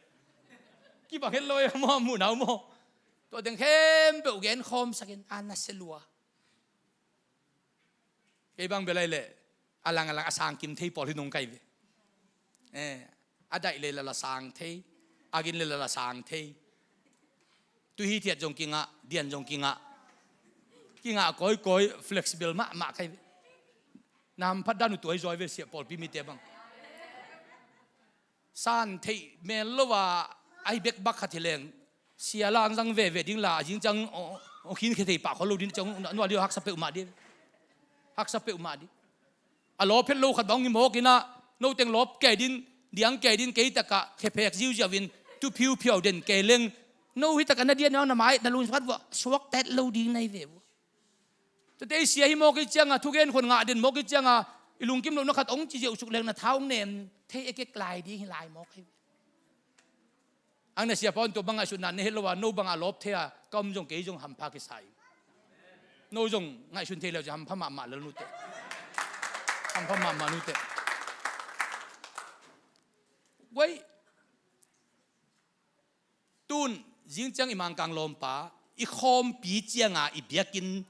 Kibang het lo e maw, a muhna uh maw? Tua teng khempeuh gen khawmsakin a nasia lua. Kei bang bel ai leh a lang a lang a sang kim thei pawl hi nong kai ve. Eh, a daih le lala sang thei, a gin le lala sang thei. Tuhi thiat zong kingah, dian zong kingah. Kingah kawikawi, flexible mahmah kai ve. Na hamphat dan uh tuai zawi ve sia pawlpi mite bang. San theih mel lo a, ai bek bak khat hi leng sia la ang zang veve ding la, a zing ciang aw, aw khin khe thei pah khol lo ding ciang, nual ding haksa peuhmah ding. Haksa peuhmah ding. A lawp het lo khat bang i mawk inah, no teng lawp kei din, diang kei din, kei takah khe phek ziauziau in, tu phiuphiau den kei leng, no hi takah na dian na mai na lungsim khat vua suak tet lo ding nai ve vua. Tate i sia hi mawk i cianga, thugen khon ngah den mawk i cianga, i lungkim lohna khat ong ci ziau suk leng na tha ong nem thei ekek lai ding hi lai mawk hi. Ang na siapa un tua bang ngaihsutna na het lo a, no banga lawp thei a ka om zong kei zong hampha kisa ing. No zong ngaihsun thei leu zong hampha mahmah lel nute. Hampha mahmah nute. Guai, tun zingciang i Mangkang lawmpa i khawmpi cianga i biakinn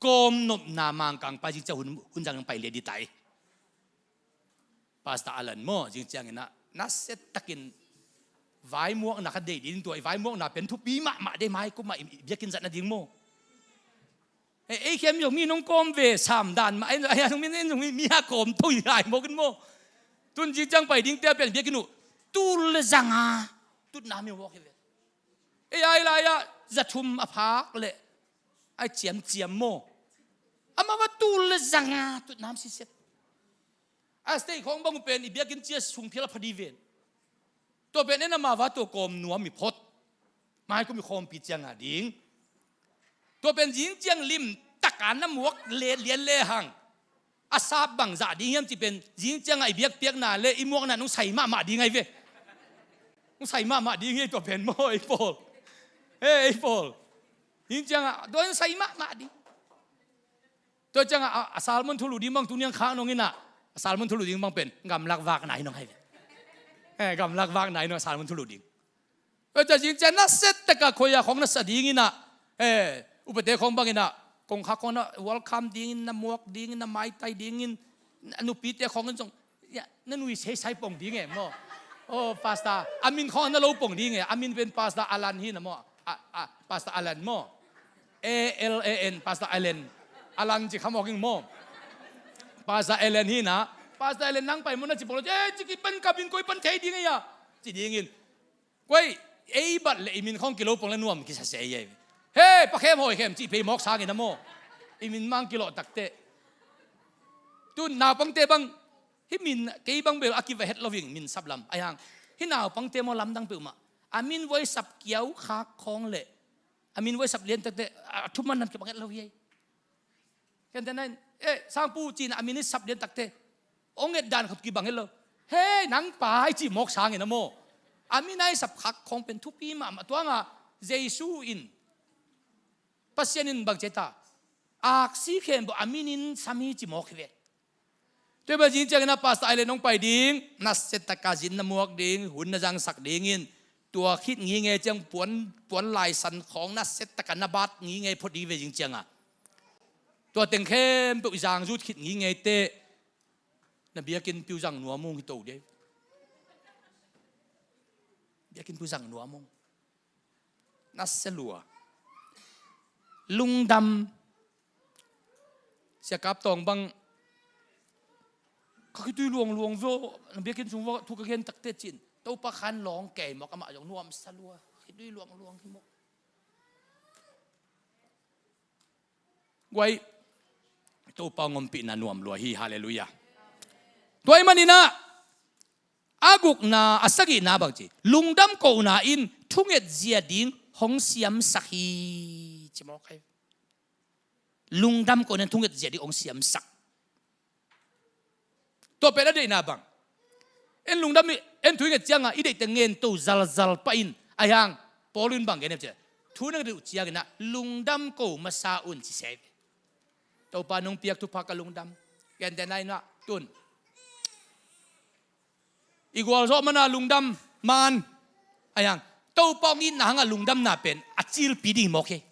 kawm nopna Mangkangpa zingciang hun, hun zang pai lian dita i. Pastor Alan maw, zingciang inah nasia takin vaimuakna kha deih ding tua, i vaimuakna pen thupi mahmah dei, mai kumah i biakinn zat nading maw. Ei, ei khem zong mi nong kawm ve sam dan mah, ei zong mi, ei zong mi, mi a kawm tho i lai mawk in maw. Tun zingciang pai dingte a pen biakinn uh tul le zanga tutna mi mawk hi ve. Ei ai lai-ah za thum a phak leh ai ciamciam maw. Amah va tul le zanga tutna mi siset. A state khawng bang uh pen i biakinn cia sung phial a pha di ven. Tua pen en amah va tua kawm nuam i phot. Mai kum i khawmpi cianga ding. Tua pen zingciang lim taka na muak le lian le hang. A sap bang zah ding hiam ci pen zingcianga i biakpiakna le i muakna nong sai mahmah ding ai ve. Nong sai mahmah ding hi tua pen maw ei pawl. He ei pawl. Zingcianga tua nong sai mahmah ding. Tua cianga a, a sermon thulu ding bang tuniang khak nong inah, a sermon thulu ding bang pen gamlak vakna hi nong hai ve. Eh, gamlak vakna hi nong a sermon thulu ding. Tua ciang zingciang nasia taka khoi-a khong na sa ding inah, eh, upate khong bang inah Kongkhak khawng na welcome dingin, na muak dingin, na maitai dingin, na nupite khawngin zong, ya, na nui seisai pong ding e maw? Oh, pastor, a min khawng na lo pong ding e. A min pen Pastor Alan hi na maw? A, a, Pastor Alan maw? A L A N, Pastor Alan. Alan ci khamawk ing maw? Pastor Alan hi na. Pastor Alan nang pai maw na ci pong lo. Eh, ci kipan ka min koi pan thei ding e ya. Ci dingin. Koi, ei bat le i min khawng kilo pong le nuam kisa se ei. He, Pa Khem, Hawi Khem, ci pei mawk sangin a maw? I min mang kilawh takte. Tu naupangte bang, hih min, kei bang bel a kiva het lo ing, min saplam. Ai hang, hih naupangte maw lamdang peuhmah. A min voi sap kiau khak khawng le a min voi sap lian takte, a thuman nan kibang het lo hi ei. Kente nain, eh, Sangpu cin a min i sap lian takte. Ong et dan khut kibang het lo. Hei, nang pai ci mawk sangin a maw? A min a i sap khak khawng pen thupi mahmah tuanga Jesu in, Pasian in bang ci ta. Aksi khempeuh a min in sam hi ci mawk hi ve. Tua bang zing ciangin a Pastor Island hong pai ding, nasia taka zin na muak ding, hun na zangsak dingin, tua khit ngingei ciang puan, puan laisan khawng nasia taka na bat ngingei phot ding ve zing cianga. Tua teng khempeuh i zangzut khit ngingei teh, na biakinn piu zang nuam ung hi to dei. Biakinn piu zang nuam ung. Nasia lua. Lungdam. Sia Kap Tawng bang, ka khitui luangluang vua, na biakinn sung vua thu ka gen takte cin. Topa khan lawng kei mawk amah zong nuamsa lua. Khitui luangluang hi mawk. Guai, Topa ngompihna nuam lua hi, halleluiah. Tua ahih manin ah, a gukna, a sagihna bang ci. Lungdam kohna in thunget zia ding hong siamsak hi. Ci mawk hi. Lungdam kohna in thunget zia ding hong siamsak. Tua pen a deihna bang. En lungdam i, en thu i nget cianga, i deihte ngen to zalzal pah in, a hiang, Paul in bang gen em cia. Thu na nget uh ciangin ah, lungdam ko masa un ci se. Topa nong piak thupha ka lungdam. Gentehna in ah, tun. I gualzawh mana lungdam man. A hiang, Topa hong itna hanga lungdamna pen, a cilpi ding mawk hi.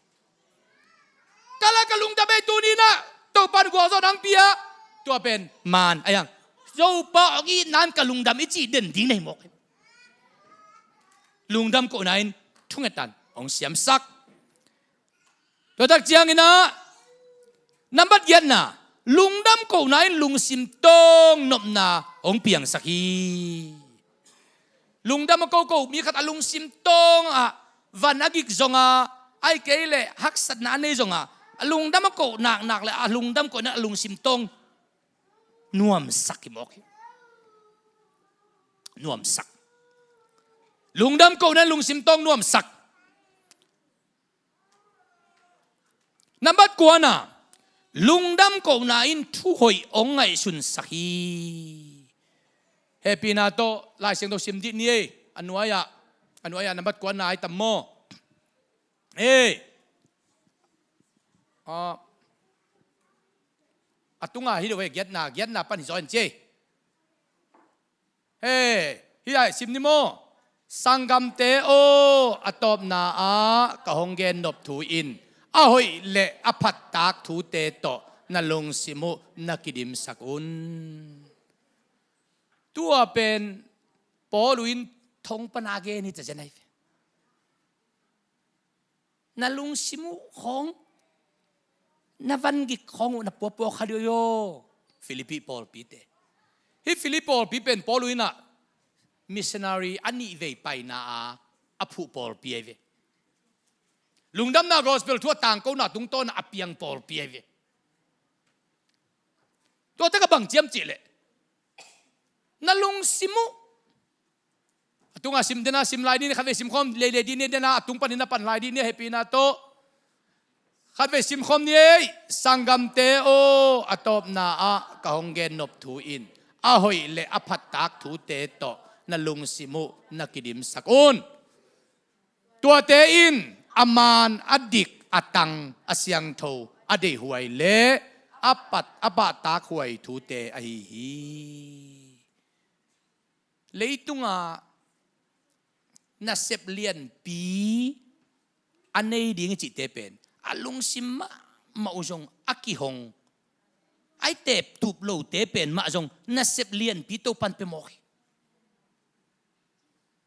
Ka la ka lungdam ei tuni-in ah, Topa in gualzawhna hong pia. Tua pen man, a hiang, Topa hong itna in ka lungdam i cih den ding nei mawk hi. Lungdam kohna in thungetan hong siamsak. Tua tak ciangin ah, nambat giatna, lungdam kohna in lungsim tawng nopna hong piangsak hi. Lungdam a koko mi khat a lungsim tawng ah, van a gik zonga, ai kei leh haksatna a nei zonga, a lungdam a ko naknak le a lungdam kohna a lungsim tawng nuamsak hi mawk hi. Nuamsak. Lungdam kohna lungsim tawng nuamsak. Nambat kuana, lungdam kohna in thuhoih hong ngaihsunsak hi. Hehpihna tawh Lai Siangtho sim dih ni ei. A nuai-ah, a nuai-ah nambat kuana ai tam maw? Ei. Ah. A tunga hi lo ei, giatna, giatna pan hi zaw in ci ei. He, hi ai sim ni maw? Sanggamte aw, a tawpna ah ka hong gennop thu in, a hoih le a phattak thute tawh na lungsim uh na kidimsak un. Tua pen Paul uh in thong pana gen hi ta zen ai ve. Na lungsim uh khawng, na vangik khawng uh na puapua kha dih aw. Philippi pawlpite. Hih Philippi pawlpi pen Paul uh in ah missionary a nih vei paina a, a phuh pawlpi ai ve. Lungdamna gospel thu a tangkona tungtawna a piang pawlpi ai ve. Tua taka bang ciam cih leh, na lungsim uh. A tunga sim dena sim lai dih ni, khatvei sim khawm leilei dih ni dena, a tung panin a pan lai dih ni, hehpihna tawh. Khatvei sim khawm ni ei, sanggamte aw, a tawpna ah ka hong gennop thu in, a hoih le a phattak thute tawh na lungsim uh na kidimsak un. Tuate in a man, a dik, a tang, a siangtho, a deihhuai le a pat, a pahtak huai thute ahi hi. Leitunga nasep lianpi a nei ding i cihte pen a lungsim mah mah uh zong a kihong, a i teptup lote pen mah zong nasep lianpi Topan pia mawk hi.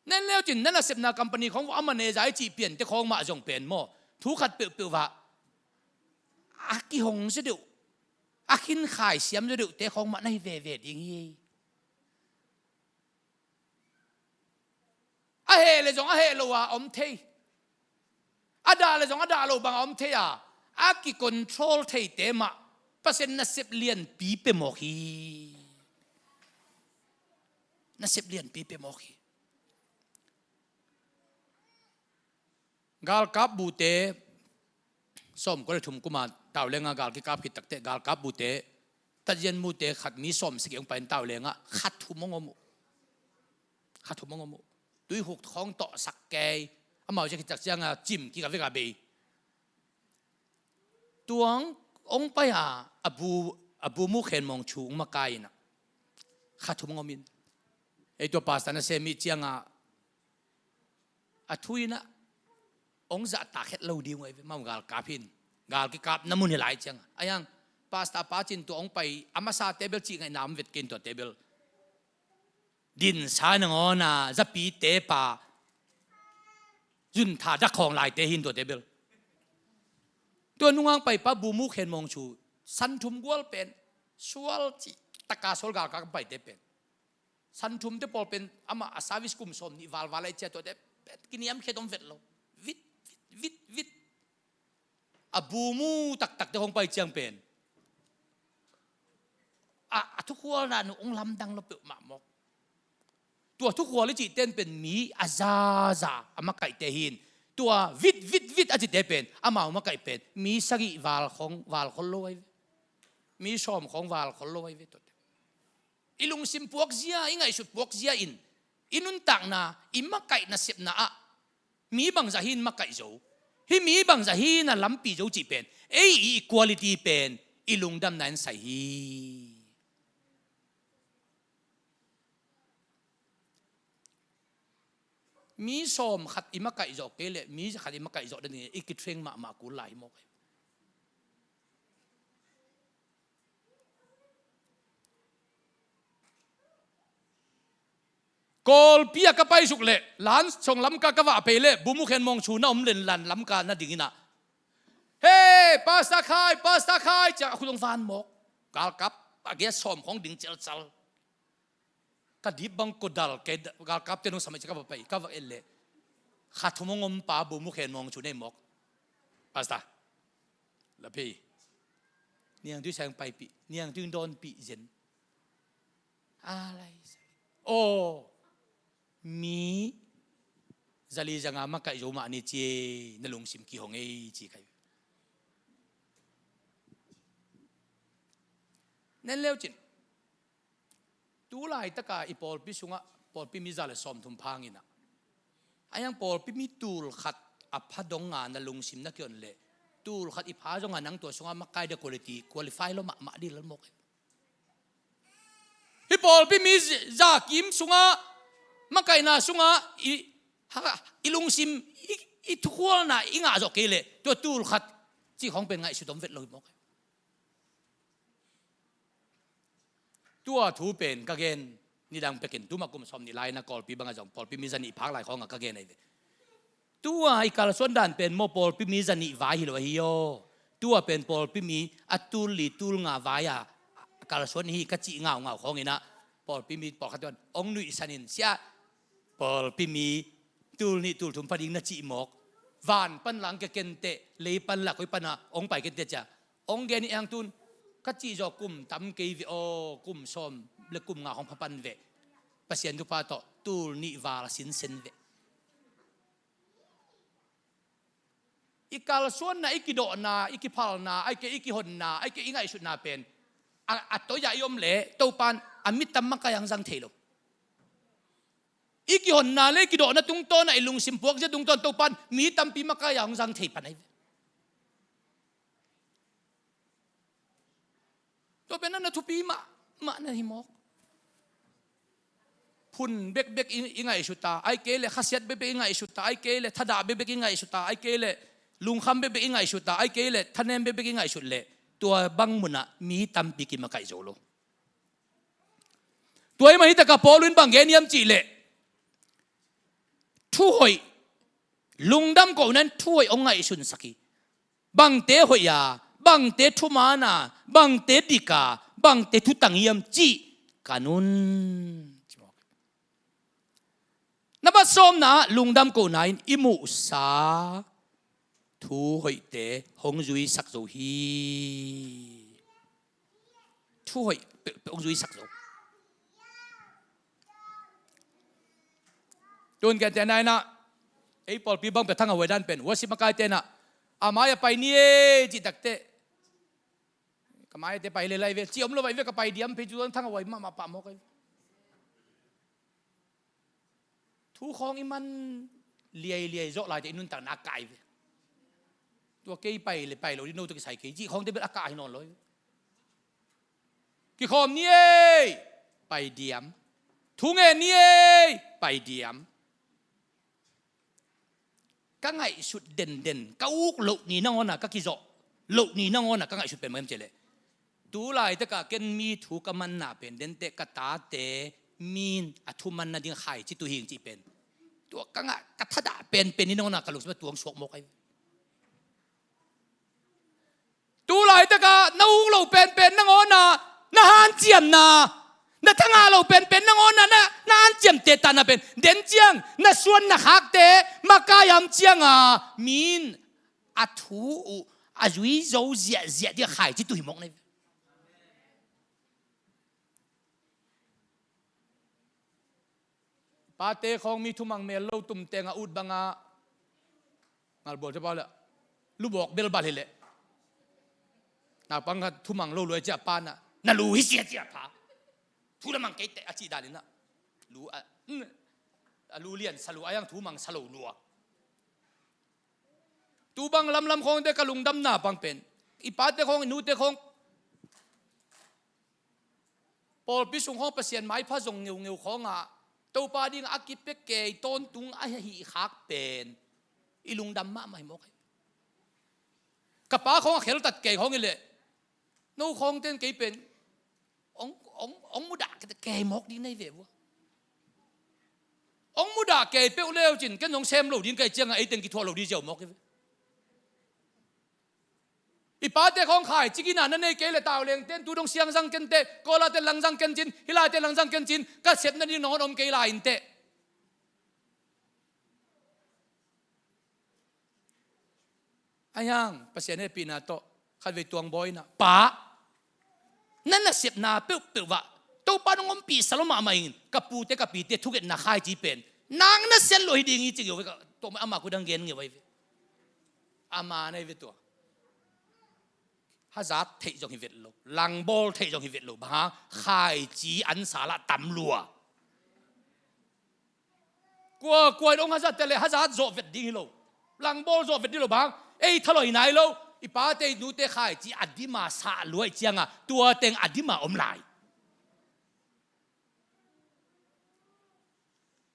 Nen leu cin na nasepna company khawng vua a manager i cih piante khawng mah zong pen maw, thu khat peuhpeuh vah a kihong zaw deuh, a khinkhai siam zaw deuhte khawng mah na hi veve ding hi. A heh le zong a heh lo a om thei, a dah le zong a dah lo bang a om thei a, a kicontrol theite mah Pasian nasep lianpi pia mawk hi. Nasep lianpi pia mawk hi. Galkap bute sawmkua le thum kuma tau lenga gal kikap khit takteh galkap bute, tazian mute khat mi sawm sagih hong pai in tau lenga khat thum hong om uh. Khat thum hong om uh. Tuihuk khawng tawh sak kei, amau zia khit tak cianga cim kik a vek a bei. Tuang hong pai a, a bu, a bu mu khen mawng chu hong makai inah khat thum hong om in. Ei tua pastor na sem ih cianga a thu inah hong zahtak het lo ding uh ahi ve, mam galkap hin. Gal kikapna mun hi lai cianga a iang pastor pa cin tua hong pai a masate bel cih ngaihna om vet kei in tuate bel. Dinsa nangawn a zapite pa zuntha dak khawng laite hin tuate bel. Tua nungah pai pa bu mu khen mawng chu san thum gual pen sual cih taka sual galkap paite pen. San thumte pawl pen amah a service kum sawm nih valval a i cia tuate pen kiniam khet om vet lo. Vit, vit, vit, vit. A bu mu taktakte hong pai ciang pen a, a thukhualna nuh hong lamdang lo peuhmah mawk. Tua thukhual i cihten pen mi a zaza a makaihte hin. Tua vit, vit, vit a cite pen amau makaih pen mi sagih val khawng val khol lo ahi ve. Mi sawm khawng val khol lo ahi ve tuate. I lungsim puakzia, i ngaihsut puakzia in i nuntakna, i makaih nasepna ah mi bangzah hi in makaih zo, hih mi bangzah hi in a lampi zo cih pen ei i equality pen i lungdamna in sai hi. Mi sawm khat i makaih zawh kei leh mi khat i makaih zawh nadingin i kithreng mahmah kul lai hi mawk hi. Kawlpi ah ka paisuk leh Lansong Lamka ka vah phei leh bu mu khen mawng chu na om lenlan Lamka nadingin ah, "Hei, Pastor Khai, Pastor Khai," ciah a khut hong van mawk. Galkap a gei a sawm khawng ding celcal. Ka dip bang ko dal kei, galkapte nong samai ciah ka va pai, ka va et leh kha thum hong om pa bu mu khen mawng chu nei mawk. Pastor, la phei, niangtui sang paipih, niangtui dawnpih zen. A lai sa. Aw, mi zali zanga makaih zo mah ni ci, na lungsim kihong ei ci kai. Nen leu cin. Tu laitaka i pawlpi sungah pawlpi mi za le sawmthum phang inah, a iang pawlpi mi tul khat a pha donga na lungsim na kihon leh tul khat i pha zonga nang tua sungah makai dia quality, qualify lo mahmah dih lal mawk. Hih pawlpi mi za kim sungah, makaihna sungah i, ha, i lungsim i, i thukhualna i ngah zawh kei leh tua tul khat cih khawng pen ngaihsut om vet lo hi mawk. Tua thu pen ka gen nidang pekin tuma kum sawm nih lai na kawlpi bangah zong pawlpi mi za nih phak lai khawngah ka gen ahi ve. Tua i kalsuan dan pen maw pawlpi mi za nih vai hi lo ahi aw. Tua pen pawlpi mi a tul li tul nga vai-a kalsuan hi ka cih ngaungau khawng inah pawlpi mi pawlkhat tuan hong nuihsan in sia, pawlpi mi tul nih tul thum pha ding na cih mawk. Van pan lang kia kenteh, lei pan la koi pana hong pai kenteh cia hong gen ih ang tun ka cih zaw kum tam kei ve aw, kum sawm le kum nga hong pha pan ve. Pasian thupha tawh tul nih val sinsen ve. I kalsuanna, i kidawhna, i kiphalna, ai kei i kihonna, ai kei i ngaihsutna pen a, a toiah i om leh Topan a mi tam makaih ang zang thei lo. I kihonna le i kidawhna tungtawnah i lungsim puakzia tungtawn Topan mi tampi makaih ang zang thei pan ahi ve. Tua pen na thupi mahmah na hi mawk. Phun bekbek i, i ngaihsuta, ai kei le khasiat bekbek i ngaihsuta, ai kei le thadah bekbek i ngaihsuta, ai kei le Lungkham bekbek i ngaihsut a, ahih kei leh thanem bekbek i ngaihsut leh tua bang munah mi tampi kimakaih zo lo. Tua ahih manin hitakah Paul in bang gen hiam cih leh, thuhoih, lungdam kohna in thuhoih hong ngaihsunsak hi. Bangte hoih a, bangte thuman a, bangte dik a, bangte thutang hiam cih kan un. Na bat sawmna ah lungdam kohna in i muhsa thu hoihte hong zuisak zo hi. Thu hoih peuhpeuh hong zuisak zo. Tun kente naina ei pawlpi bang pia thang a huai dan pen worship makaite na a mai a pai ni ei cih takte ka maite pai lelai ve ci om lo vai ve ka pai diam pei cu thang a huai mahmah pah mawk ai ve. Thu khawng i man liailiai zawh laite i nuntakna a kai ve. Tua kei pai le pai lo ding no tua kisai kei cih khawngte bel a kah hi nawn lo hi. Kikhawm ni ei pai diam. Thu ngen ni ei pai diam. Ka ngaihsut denden ka uk loh ni nangawn a ka kizawh loh ni nangawn a ka ngaihsut pen mah hiam cih leh tu laitakah ken mi thu ka manna pen denteh ka tate min a thuman nading khaici tuhing cih pen tua ka ngah ka thadah penpen ni nangawn a ka lungsim a tuang suak mawk ai. Tu laitakah na uk lo penpen nangawn a na hanciamna na thangah lo penpen nangawn a na, na hanciamte tahna pen den ciang na suan na khakte makai am cianga min a thu uh a zui zo ziahziah ding a khaici tuhi mawk na hi. Pate khawng mi thumang mel lo tum teng a ut banga ngalbual te pau le lubawk bel bal hi leh naupang khat thumang lo luai cia pana na lu hi sia cia pha thu lamang kei teh a cih danin a lu a, a lu lian sa lu a yang thumang sa lo lua. Tu bang lamlam khawngte ka lungdamna bang pen i pate khawng i nute khawng pawlpi sung khawng Pasian maipha zong ngeungeu khawngah Topa dingah a kipia kei tawntung a hih khak pen i lungdam mahmah hi mawk hi. Ka pa khawng a kheltat kei khawng hi leh no khawngten kei pen ong, ong, ong mudah kei mawk ding nei ve vua. Ong mudah kei peuh leu cin ken zong sem lo ding kei ciangah eiteng kithuah lo ding ziau mawk hi ve. I pate khawng khaici gina na nei kei le tauleng ten tu dong siang zang ken teh kawla ten lang zang ken cin hilai ten lang zang ken cin ka sepna ding nangawn om kei lai in teh. Ahiang Pasian hehpihna tawh khatvei tuang bawi inah pa na nasepna peuhpeuh ah Topa nong ompih sa lo mahmah in ka pute ka pite thugetna khaici pen nang na sian lo hi ding hi ci ngeu ve ka tawh ama kudang gen ngeu ahi ve. Ama na hi ve tua. Hazat theih zong hi vet lo langbawl theih zong hi vet lo bang hang khaici an sa lah tam lua. Kua kua in ong hazat te le hazat zawh vet ding hi lo. Langbawl zawh vet ding lo bang ei thaloi nai lo. I pate i nute khaici a dima sah luai cianga tua teng a dima om lai.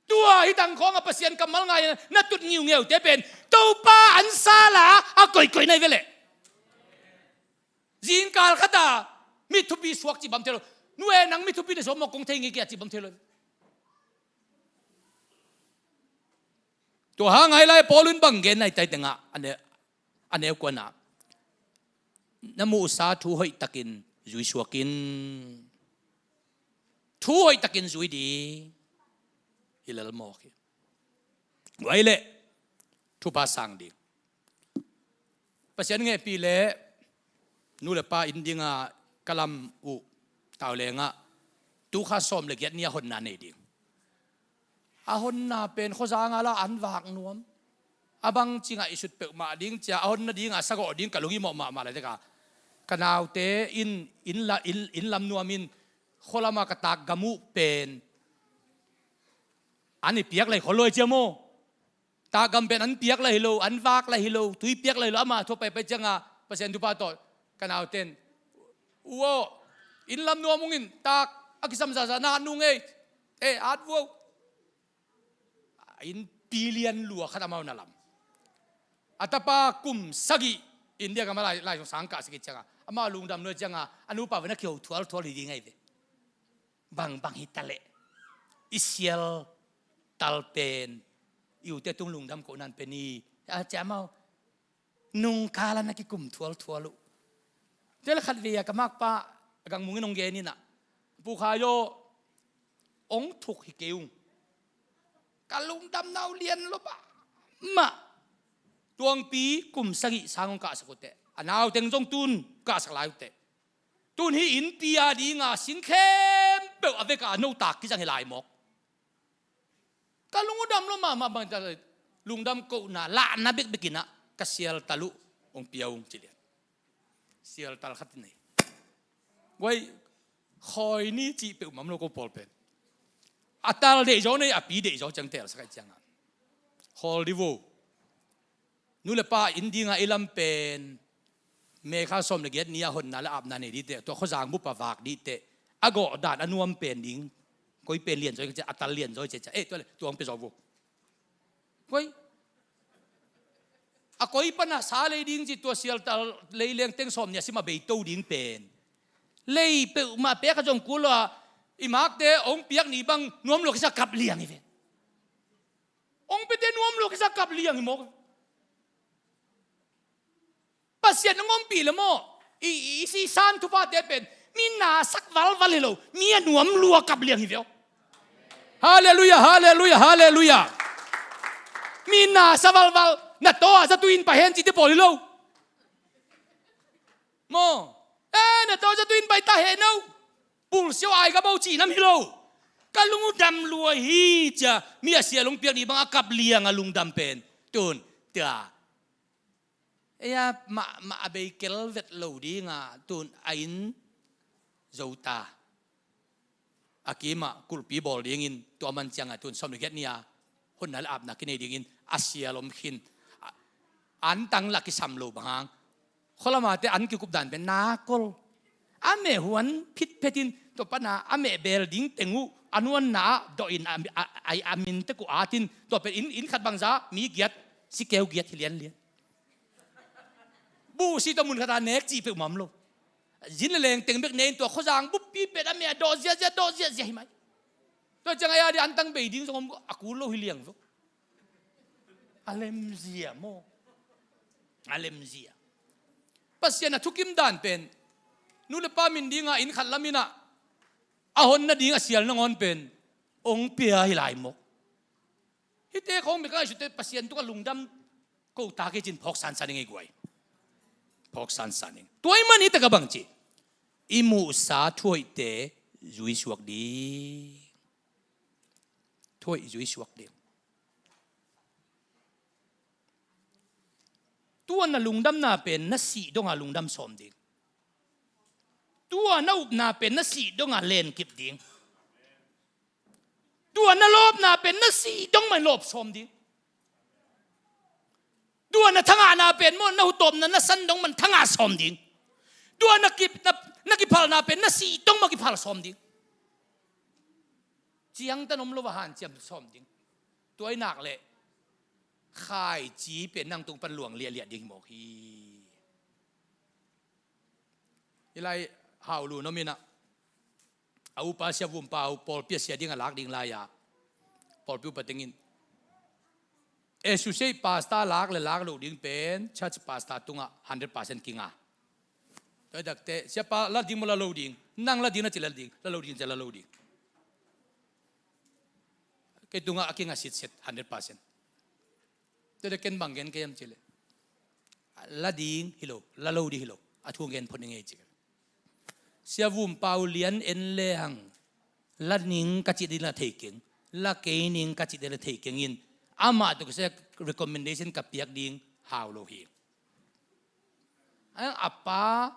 Tua hi tangkhawng a Pasian kammal ngai na tut ngiungeute pen Topa an sa la a koikoi nai veleh. Zingkal khata mit thupi suak ci bam thei lo. Nu e nang mit thupi na suak mawk kong thei ngi kia ci bam thei lo. Tua hang ahi lai Paul in bang gen nai tai tengah a neu kuanah na muhsa thu hoih takin zui suakin thu hoih takin zui ding hi lel mawk hi. Guai leh thupha sang ding. Pasian ngehpih le nu le pa inn dinga ka lam uh taulengah tukha sawm le giat ni a honna nei ding. A honna pen khuazanga la an vak nuam a bang ci ngaihsut peuhmah ding cia a honna dinga sagawh ding ka lungi mawh mahmah lai teka ka naute in inn la inn lam nuam in khualama ka tak gam uh pen an i piak lai khual luai cia maw? Takgam pen an piak lai hi lo, an vak lai hi lo, tui piak lai hi lo, ama thua paipai cianga Pasian thupha tawh ka nauten u aw inn lam nuam ungin tak a kisam zahzah na at nung ei. E at vuau. Inn pilian lua khat amau na lam. A tapa kum sagih India gam a lai, lai sung sang kah sagih ciangah, amah lungdam lua ciangah a nupa ve na kiho thualthual hi ding ahi ve. Bangbang hi ta leh i sial tal pen i ute tung lungdam kohna pen hi. A ciah amau nungkal a na kikum thualthual uh. Tua leh khatvei a ka makpa a gang mungin hong gen inah, Pu Khayo, hong thuk hi kei ung. Ka lungdamna uh lian lo mahmah. Tuangpi kum sagih sang hong kahsak uh teh, a nauteng zong tun kahsak lai uh teh, tun hih innpi a dinga sin khempeuh a veka a notak kizang hi lai mawk. Ka lung uh dam lo mahmah, bang ta lungdam kohna lahna bekbek inah ka sial tal uh hong pia ung ci lian. Sial tal khat in nei. Guai, khawi ni cih peuhmah om lo ko pawl pen. A tal deihzaw nei, a pi deihzaw ciang telsak ahih ciangah khawl dih vo. Nu le pa inn dinga i lam pen May kha sawm le giat ni a honna le apna nei dih teh, tua khuazang bup a vak dih teh, a gawh dan a nuam pen ding. Koi pen lianzaw, a tal lianzaw ciah ciah, eh, tua le tuang pia zaw vo. Koi a koi pana sa lei ding ci, tua sial tal lei leng teng sawm nih a sim a beito ding pen lei peuhmah pek a zong kul lo a, i makte hong piak ni bang nuam lua kisa kap liang hi ve. Hong piate nuam lua kisa kap liang hi mawk. Pasian hong ompih le maw, i, i, i, i san thuphate pen mi nasak valval hi lo, mi a nuam lua kap liang hi ve aw. Halleluiah, halleluiah, halleluiah. Mi nasa valval, na taw a zatu in pai hen cite pawl hi lo. Maw, eh, na taw a zatu in pai ta hen aw. Pulsiau ai ka bo cih nam hi lo. Ka lung uh dam lua hi cia, mi a sial hong piak ni bang a kap liang a lungdam pen tun tia. Ei a mah, mah a bei kel vet lo dinga tun a inn zo ta. A kimah kulhpi bawl dingin tua man ciangah tun sawm le giat ni a honna le apna kinei dingin a sial om khin. A, antang lah kisam lo bang hang. Khualamate an kikup dan pen nakol. A meh huan phitphetin tua pana a meh beel ding teng uh a nuanna ah dawhin a, a, a, a min tek uh atin tua pen inn, inn khat bangza mi giat, sikeu giat hi lianlian. Buhsi tawh mun khata nek cih peuhmah om lo. Zin le leng teng bek ne in tua khuazang buppi pen a meh a dawh ziahziah, dawh ziahziah hi mai. Tua ciang a ya dih antang bei ding zong om a kul lo hi liang vo. A lemzia maw. A lemzia. Pasian a thukim dan pen nu le pa min dinga inn khat laminah a hon nading a sial nangawn pen hong pia hi lai mawk. Hihte khawng bek a ngaihsute Pasian tungah lungdam ko ta kei cin phawk sansan i ngei guai. Phawk sansan i ngei. Tua i man hi taka bang ci, i muhsa thuaihte zuisuak ding. Thuaih zuisuak ding. Tua na lungdamna pen na sih donga lungdam sawm ding. Tua na upna pen na sih donga lenkip ding. Tua na lawpna pen na sih dong man lawp sawm ding. Tua na thangahna pen maw, na hutawpna na san dong man thangah sawm ding. Tua na kip, na, na kiphalna pen na sih dong man kiphal sawm ding. Ciangtan om lo va hanciam sawm ding. Tua i nak leh khaici pen nang tung pan luang liahliah ding mawk hi. Hi lai hau lu nominah a upa sia vumpa uh pawlpi a sia ding a lak ding lai-a pawlpi upa tengin associate pastor lak le lak loh ding pen church pastor tungah hundred percent kinga. Tua i takte siapa la ding maw la lo ding, nang la ding na ci la ding, la lo ding ci la lo ding. Kei tungah a kinga sitset hundred percent. Tua ken bang gen kei am ci leh la ding hi lo, la lo ding hi lo, a thu gen phot i ngei ci. Sia vumpa uh lian en le hang la ning ka cih ding la thei keng, la kei ning ka cih ding la thei keng in amah tawh kisai recommendation ka piak ding hau lo hi. A pa,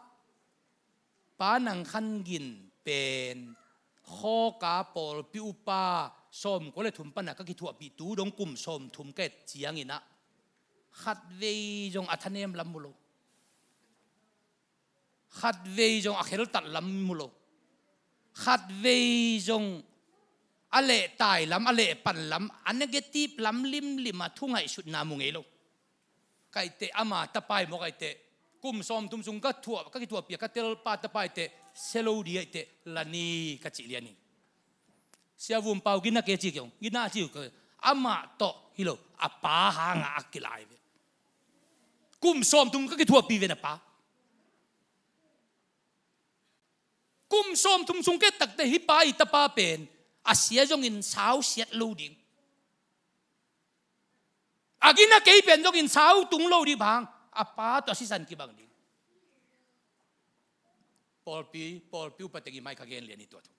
pa Nang Khan Gin pen khawka pawlpi upa sawmkua le thum pana ka kithuahpih tu dong kum sawmthum ka et cianginah khatvei zong a thanem lam mu lo. Khatvei zong a kheltat lam mu lo. Khatvei zong a lehtai lam, a lehpan lam, a negative lam limlim a thu ngaihsutna mu ngei lo. Kaite ama tapai maw kaite. Kum sawmthum sung ka thuah, ka kithuahpia ka telpa tapai te, sia lo di aite, la ni ka cih lian hi. Sia Vum Pau gina ke ci kei ong, gina ci kei. Amah tawh hi lo, a pa hanga a kilai ve. Kum sawmthum ka kithuahpi ve na pa. Kum sawmthum sung ke takte hi pa i tapa pen a sia zongin sau siat lo ding. A gina kei pen zongin sau tung lo ding bang a pa tawh a sisan kibang ding. Pawlpi, pawlpi upa teng i mai ka gen lian i tua thu.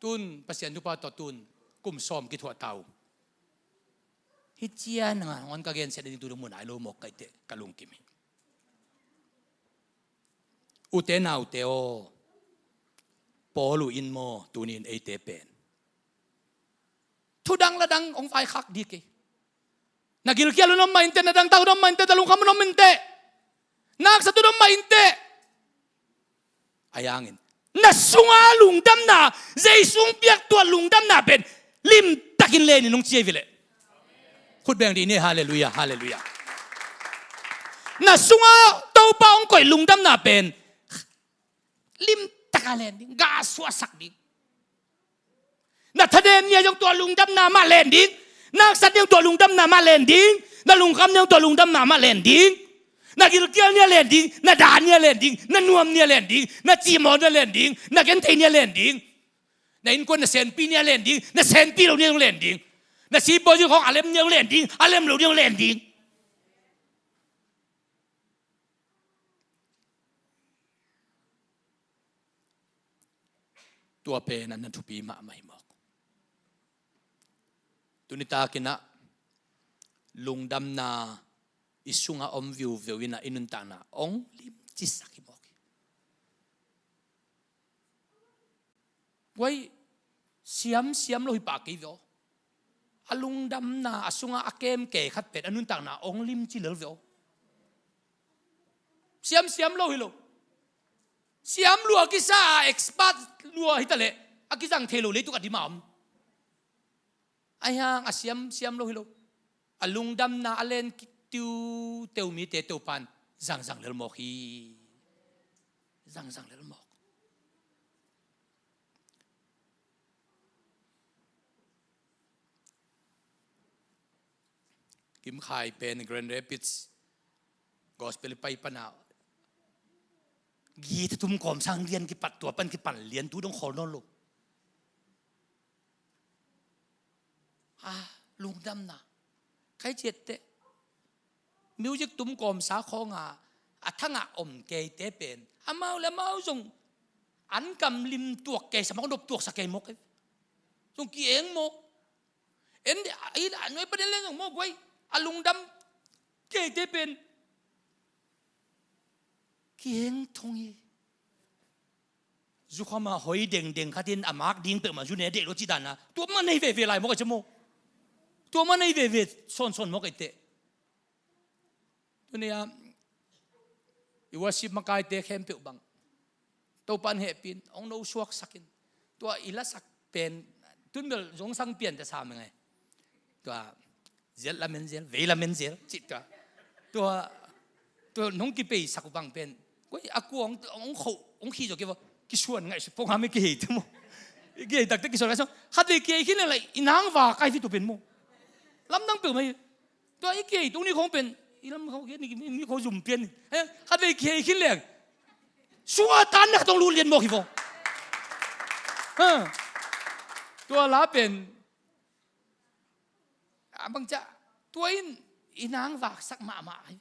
Tun Pasian thupha tawh tun kum sawm kithuah ta uh. Hi cian hanga hong ka gensiat ding tu dong mun ai lo mawk kaite ka lungkim hi. Ute naute aw, Paul uh in maw tunin eite pen thudang ladang hong vaikhak dih kei. Na gilkial un om mah inteh, na dangtak un om mah inteh, na lungkham un om inteh, na haksat un om mah inteh. Ahi hangin na sunga lungdamna, Jesu hong piak tua lungdamna pen limtakin len in hong ci hi ve leh. Khut beng dih ni, halleluiah, halleluiah. Na sunga Topa hong koih lungdamna pen limtaka len ding, ga suahsak ding. Na thanem ni-a zong tua lungdamna mah len ding. Na haksat ni-a zong tua lungdamna mah len ding. Na lungkham ni-a zong tua lungdamna mah len ding. Na gilkial ni-a len ding. Na da ni-a len ding. Na nuam ni-a len ding. Na cihmawh ni-a len ding. Na genthei ni-a len ding. Na innkuan na senpi ni-a len ding. Na senpi lo ni-a zong len ding. Na sipawi zong khawng a lem ni-a zong len ding. A lem lo ni-a zong len ding. Tua pen a na thupi mahmah hi mawk. Tuni takin ah lungdamna i sungah om viuveu in ah i nuntakna hong limcisak hi mawk hi. Guai, siamsiam lo hi pah kei ve aw. A lungdamna a sungah a kemkei khat pen a nuntakna hong limci lel ve aw. Siamsiam lo hi lo. Siam lua kisa a expert lua hi taleh a kizang thei lo leituk a dim a om. Ahi hang a siamsiam lo hi lo. A lungdamna a len ki tiuteu mite Topan zangzang lel mawk hi. Zangzang lel mawk. Kim Khai pen Grand Rapids Gospel i pai pana gita tum kawm sang lian kipat, tua pan kipan lian tu dong khawl nawn lo. A lungdamna. Khai ciatte music tum kawmsa khawnga a thangah om keite pen amau le amau zong an kam lim tuak kei sa mawk, nop tuaksa kei mawk. Zong ki-eng mawk. En a nuai paden le zong mawk guai a lungdam keite pen ki-eng thong hi. Zukhama hoi dengdeng khatin a mak ding peuhmah zu ne deih lo cih dana tua mah nei veve lai mawk a ci maw? Tua mah nei veve sawnsawn mawk a iteh. Tuni-a i worship makaite khempeuh bang Topan hehpin hong no suaksakin tua i lasak pen tunbel zong sang pian ta sa meng ai. Tua zel lamen zel, vei lamen zel cih tua. Tua tua nong kipeisak uh bang pen koi a kua hong khoh hong khih zaw kei va kisuan ngaihsut pong ham i kihei te maw? I kihei takte kisuan ngaihsut khat vei kihei khin leng lai i nang va kai hi tua pen maw? Lamdang peuhmah hi. Tua i kihei tung ni khong pen i lam khong kihei ni khong zum pian ni. Khat vei kihei khin leng suatan na khat hong lut lian mawk hi vaw. Tua la pen a bangcia tua in i nang vaksak mahmah hi.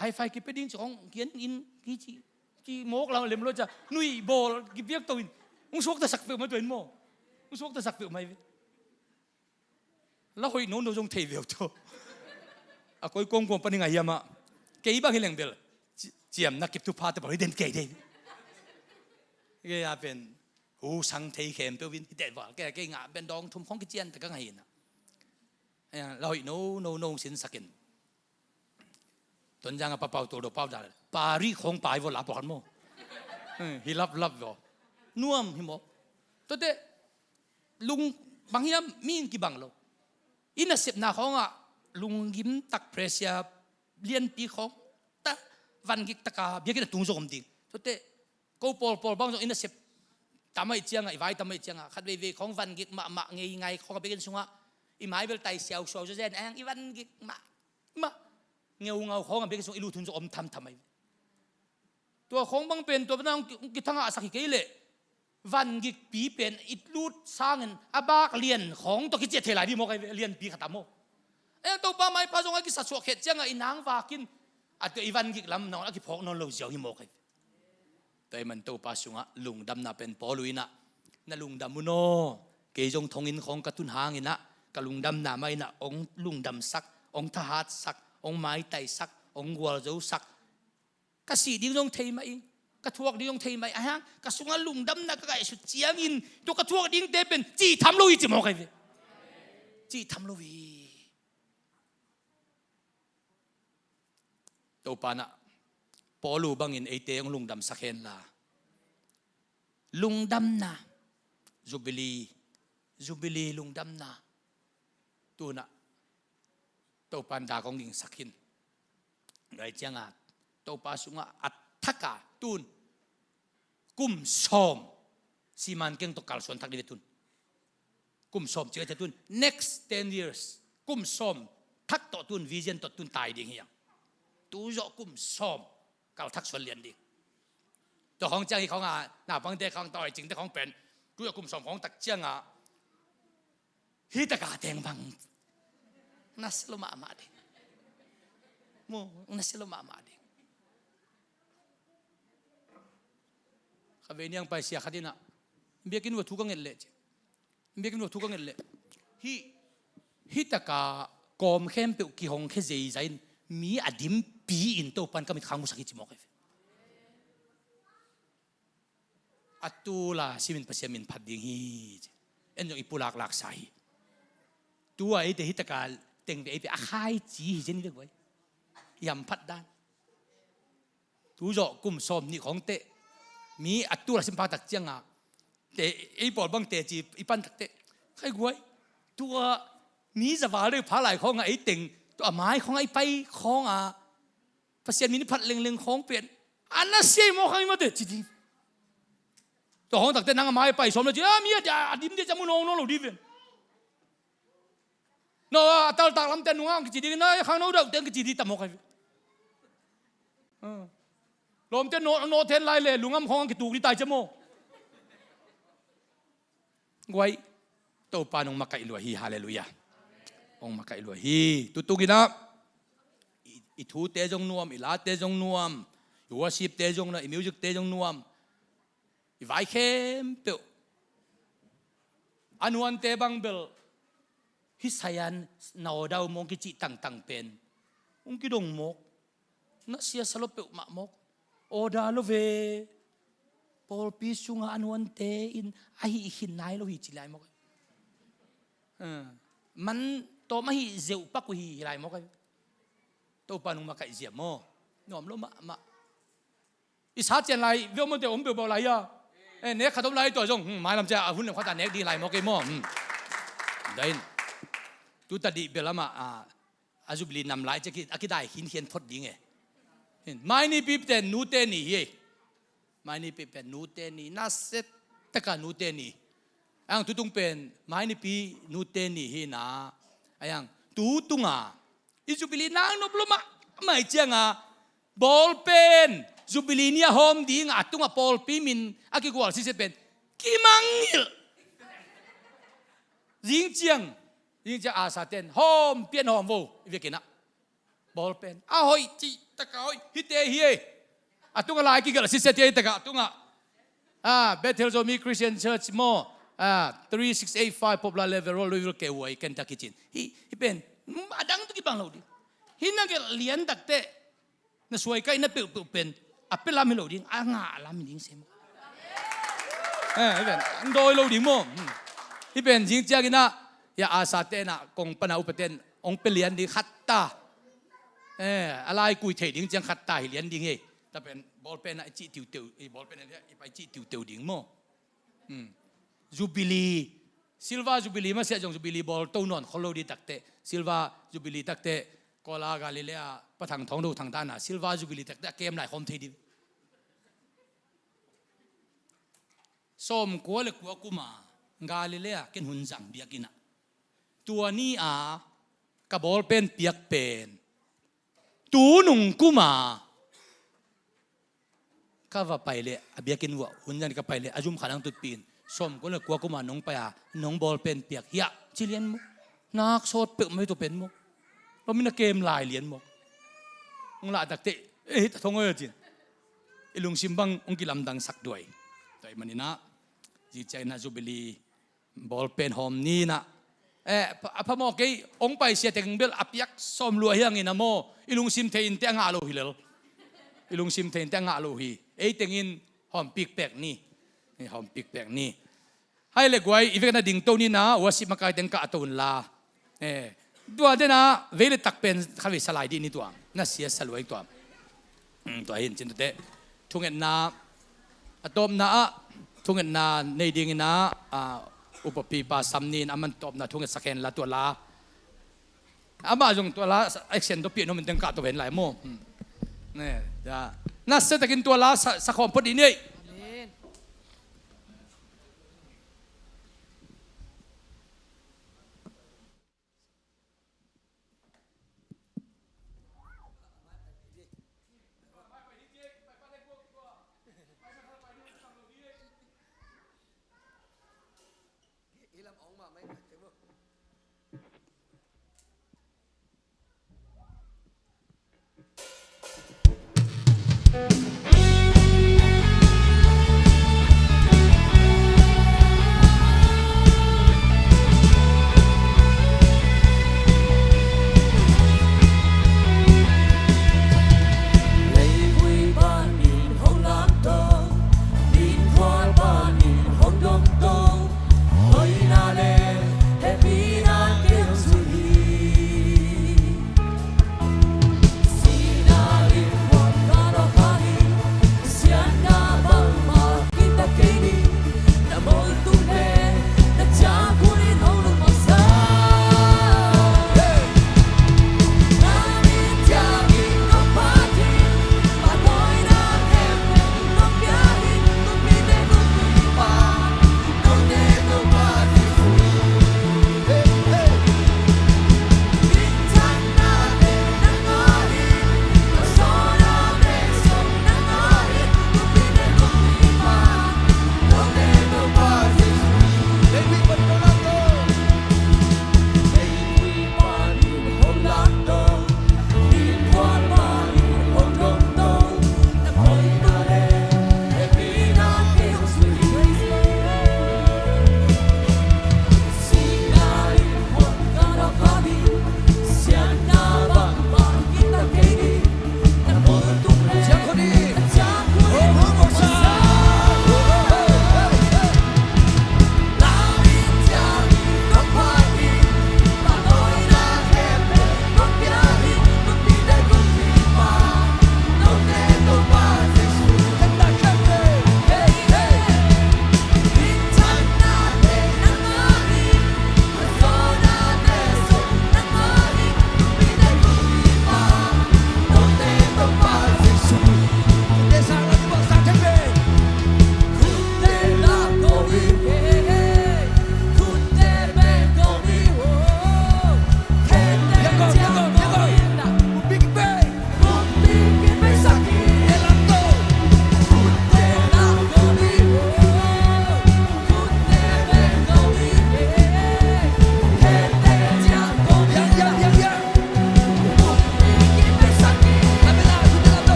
Hi-fi kipia ding ci khong kian in kici ci mawk lam lem lo cia nui bawl kipiak to in hong suaktasak peuhmah tua in maw? Hong suaktasak peuhmah hi ve. La hoih nono zong thei veu to. A koi kuangkuang paning a hiamah kei bang hi leng bel ciamna kip thupha te bang hi den kei dei. Kei a pen hu sang thei khempeuh in hi teh val kei kei ngah pen dawng thum khong kician te ka ngah hi na. La hoih nono nong sinsakin Tonzang a papau tol do pau dal pari khong pai vo la pawlkhat maw? Hi laplap vo nuam hi maw? Tote lung bang hiam mi in kibang lo. I nasepna khawngah lunggim tak, pressure lianpi khawng ta, vangik taka biakinn a tung zong om ding. Tuate ko pawlpawl bang zong i nasep tam ahih ciangah, i vai tam ahih ciangah, khat veivei khawng vangik mahmah ngei ngai khawng a biakinn sungah i mai bel tai siausiau zawzen a, i vangik mahmah ngeungau khawng a biakinn sungah i lut hun zong om thamtham ahi. Tua khawng bang pen tua bana hong ki-, hong kithangahsak hi kei leh vangikpi pen i lut sangin a bak lian khawng tawh kiciah thei lai dih mawk ahi ve, lianpi khat a maw. Ahi hang Topa maipha zong a kisasuah khiat ciangah i nangvakin a tua i vangik lam nangawn a kiphawk nawn lo ziau hi mawk ahi ve. Tua ahih man Topa sungah lungdamna pen Paul in ah, na lungdam un aw, kei zong thonginn khawng ka tun hangin ah ka lungdamna mah in ah hong lungdamsak, hong thahatsak, hong maitaisak, hong gualzosak, ka sih ding zong thei mah ing, ka thuak ding zong thei mah ing, ahi hang ka sungah lungdamna ka ngaihsut ciangin tua ka thuak dingte pen cih tham lo hi ci mawk ahi ve. Cih tham lo hi. Topa in ah Paul uh bangin eite hong lungdamsak hen la. Lungdamna, Jubilee, Jubilee lungdamna. Tu-in ah Topa in dak hong gingsak hi. Tua ahih ciangah Topa sungah a thak a tu-in kum sawm siman keng tawh kalsuan thak ding ve tu-in. Kum sawm ci-a tu-in, next ten years, kum sawm thak tawh tu-in, vision tawh tu-in tai ding hi hang. Tu zawh kum sawm kalthak suan lian ding. Tua khawng ciang hi khawng a, naupangte khawng, tua ahih ciangte khawng pen tu zawh kum sawm khawng tak ciangah hih taka teng bang na sia lo mahmah ding. Mu, na sia lo mahmah ding. Kha vei niang paisia khat in ah, biakinn uh a thu ka nget leh ci. Biakinn uh a thu ka nget leh, hih, hih taka kawm khempeuh kihong khia zeizai in mi a dimpi in Topa in ka mitkhang musak hi ci mawk ahi ve. A tul a simin Pasian min phat ding hi ci. En zong i pulaklaksa hi. Tu-a eite hih taka teng ve, ei ve a khaici hi zen ve guai. I hamphat dan. Tu zawh kum sawm nih khawng teh, mi a tul a sim phak tak ciangah, te, ei pawl bang teci i pan tak teh, khai guai, tua mi za val deuh pha lai khawngah ei teng, tua a mai khawngah i pai khawngah Pasian min i phat lengleng khawng pen a na sia hi mawk hang i mate ci ding. Tua khawng tak teh nang a mai pai sawm le ci, a mi a dim deuh ci a mu nawn nawn lo ding ven. No, a taltak lamte nungak kici ding, na khangno dauhte kici ding ta mawk ahi ve. Lawmte no, no then lai le lungam khawng kituk ding tai cia maw. Guai, Topa nong makaih lua hi, halleluiah. Hong makaih lua hi. Tutung in ah i, i thute zong nuam, i late zong nuam, i worshipte zong nuam, i musicte zong nuam. I vai khempeuh. A nuante bang bel hih sayan na order uh mawng kicih tangtang pen hong kidong mawk. Na siasa lo peuhmah mawk. Order lo ve. Pawlpi sungah a nuante in a hih khin nai lo hi ci lai mawk. Man tawm a hih zeuh pak uh hi lai mawk. Topa nong makaih zia maw. Nuam lo mahmah. I sa cian lai, veu mawte om peuhpeuh lai a. Eh, nek khat om lai tua zong, hmm, mailam cia a hun lem khat a nek ding lai maw kei maw. Hmm. Dain. Tuta dih bel amah, a, a Jubilee nam lai cia ki, a kidai khinkhian phot ding e. Hin, mai nipi pen nute ni hi e. Mai nipi pen nute ni, nasia taka nute ni. Ayang tutung pen, mai nipi nute ni hi na. Ayang tutunga i Jubilee nang nop lo mahmah cianga, bawlpen Jubilee ni a hawm dinga a tunga pawlpi min a kigual sisia pen kimangngilh. Zing ciang, zing ciang a saten hawm pian hawm vo i vekinah. Bawlpen a hoih cih taka hoih hite hi e. A tunga lai kigelh sisia tia hi taka a tunga, ah, Bethel Zomi Christian Church maw, ah, three six eight five Poplar Lane, Louisville, K Y, Kentucky cin. Hih, hih pen a dang tu kibang lo ding. Hih na gelh lian takte na suaikaihna peuhpeuh pen a pia lam hi lo ding, a ngah lam hi ding sem. Eh, hih pen ang dawi lo ding maw. Hmm. Hih pen zing cianginah, ya, a satenah kong pana upaten hong pia lian ding khatta. Eh, a lai kui thei ding ciang khatta hi lian ding hi. Ta pen bawlpenah i cih tiuteu, i bawlpenah i pai cih tiuteu ding maw. Hmm. Jubilee Silver Jubilee masiah zong Jubilee bawl to nawn khol lo dih takteh, Silver Jubilee takteh, Kuala Galilea, Pa Thang Thawng Do Thang tana Silver Jubilee takteh a kem lai khawm thei dih. Sawmkua le kua kuma Galilea ken hun zang biakinn ah, tua ni a ka bawlpen piak pen, tu nung kuma ka va pai leh, a biakinn uah hun zang ka pai leh, a zum khat ang tutpih in, sawmkua le kua kuma nong pai a, nong bawlpen piak hiah, ci lian maw. Nak sawt peuh mai tua pen maw. Tua min a kem lai lian maw. Hong lah takteh, eh, hita thong oi a cin. I lungsim bang hong kilamdangsak duai. Tua ahih manin ah, ziciang in ah Jubilee bawlpen hawm ni in ah, eh, a pha maw kei, hong paisia teng bel a piak sawm lua hi hang in ah maw, i lungsim thei in teh a ngah lo hi lel. I lungsim thei in teh a ngah lo hi. Ei teng in hawm pikpek ni. Eh, hawm pikpek ni. Hai le guai, i vekna ding to ni in ah, worship makai teng kah to un la. Eh, tua den ah vei le tak pen kha vei sa lai dih ni tua. Na sia sa luai tua. Hmm, tua hi in cin tute. Thungetna, a tawpna ah, thungetna nei ding in ah, ah, upapipa sam ni in aman tawpna thungetsak hen la tua la. Amah zong tua la sa, action tua pian hom in teng kah tua hen lai maw. Hmm. Ne, ya. Nasia takin tua la sa, sa khawm phot dih ni ei. Amen.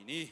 Ni.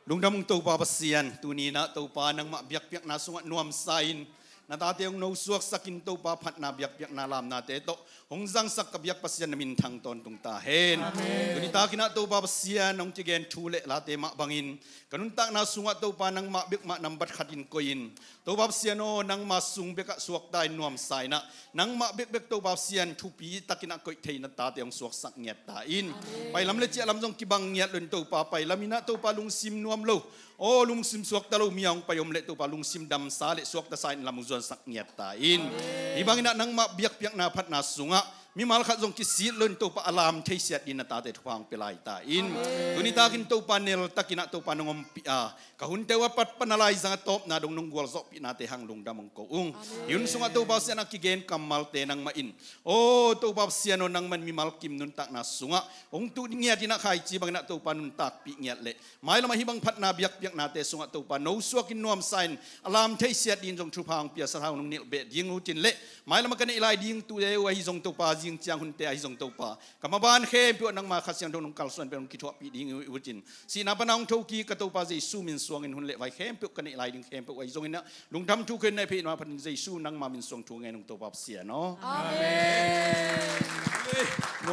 Lungdam ung Topa Pasian, tuni-in ah Topa nangmah biakpiakna sungah nuamsa-in na tate hong nosuaksakin Topa phatna biakpiakna lamnate tawh hong zangsak ka biak Pasian na minthang tawntung ta hen. Amen. Tuni takin ah Topa Pasian hong kigen thu le late mah bangin ka nuntakna sungah Topa nangmah bek mah nambat khatin koihin Topa Pasian aw, nangma sung bekah suakta in nuamsa-in ah nangmah bekbek Topa Pasian thupi takin ah koih thei na tate hong suaksak ngiat ta in. Amen. Pailam le ciahlam zong kibang ngiat loin Topa pailam in ah Topa lungsim nuam lo, aw lungsim suakta lo mi a hong pai om leh Topa lungsim damsa le suaktasa in lam hong zuansak ngiat ta in. Amen. Hih bangin ah nangmah biakpiakna phatna sungah mimal khat zong kisit loin Topa a lam theisiat dingin na tate thupha hong pia lai ta in. Amen. Tuni takin Topa nel takin ah Topa nong ompih a ka hunte uh a pat pan a laizang a tawpna dong nong gualzawhpihnate hang lungdam hong ko ung. Amen. Hih hun sungah Topa Pasian a kigen kammalte nangmah in, aw Topa Pasian aw, nangmah in mimal kim nuntakna sungah hong tuh ngiat in ah khaici bangin ah Topa nuntakpih ngiat leh mailam ah hih bang phatna biakpiaknate sungah Topa nosuakin nuamsa-in a lam theisiat dingin zong thupha hong pia, sathau nong nilh beh ding uh cin leh mailam ah ka neih lai ding tute uh ahi zong Topa zing ciang hunte ahi zong Topa ka maban khempeuh ah nangma Kha Siangtho nong kalsuan pen hong kithuahpih ding uh cin, sihna pan a hong thokik ka Topa Jesu min suangin hun le vai khempeuh ka neih lai ding khempeuh ahi zongin ah lungdam thu khen na hih phei in mah phatin Jesu nangma min suang thu ngen ung Topa Pasian aw. Amen.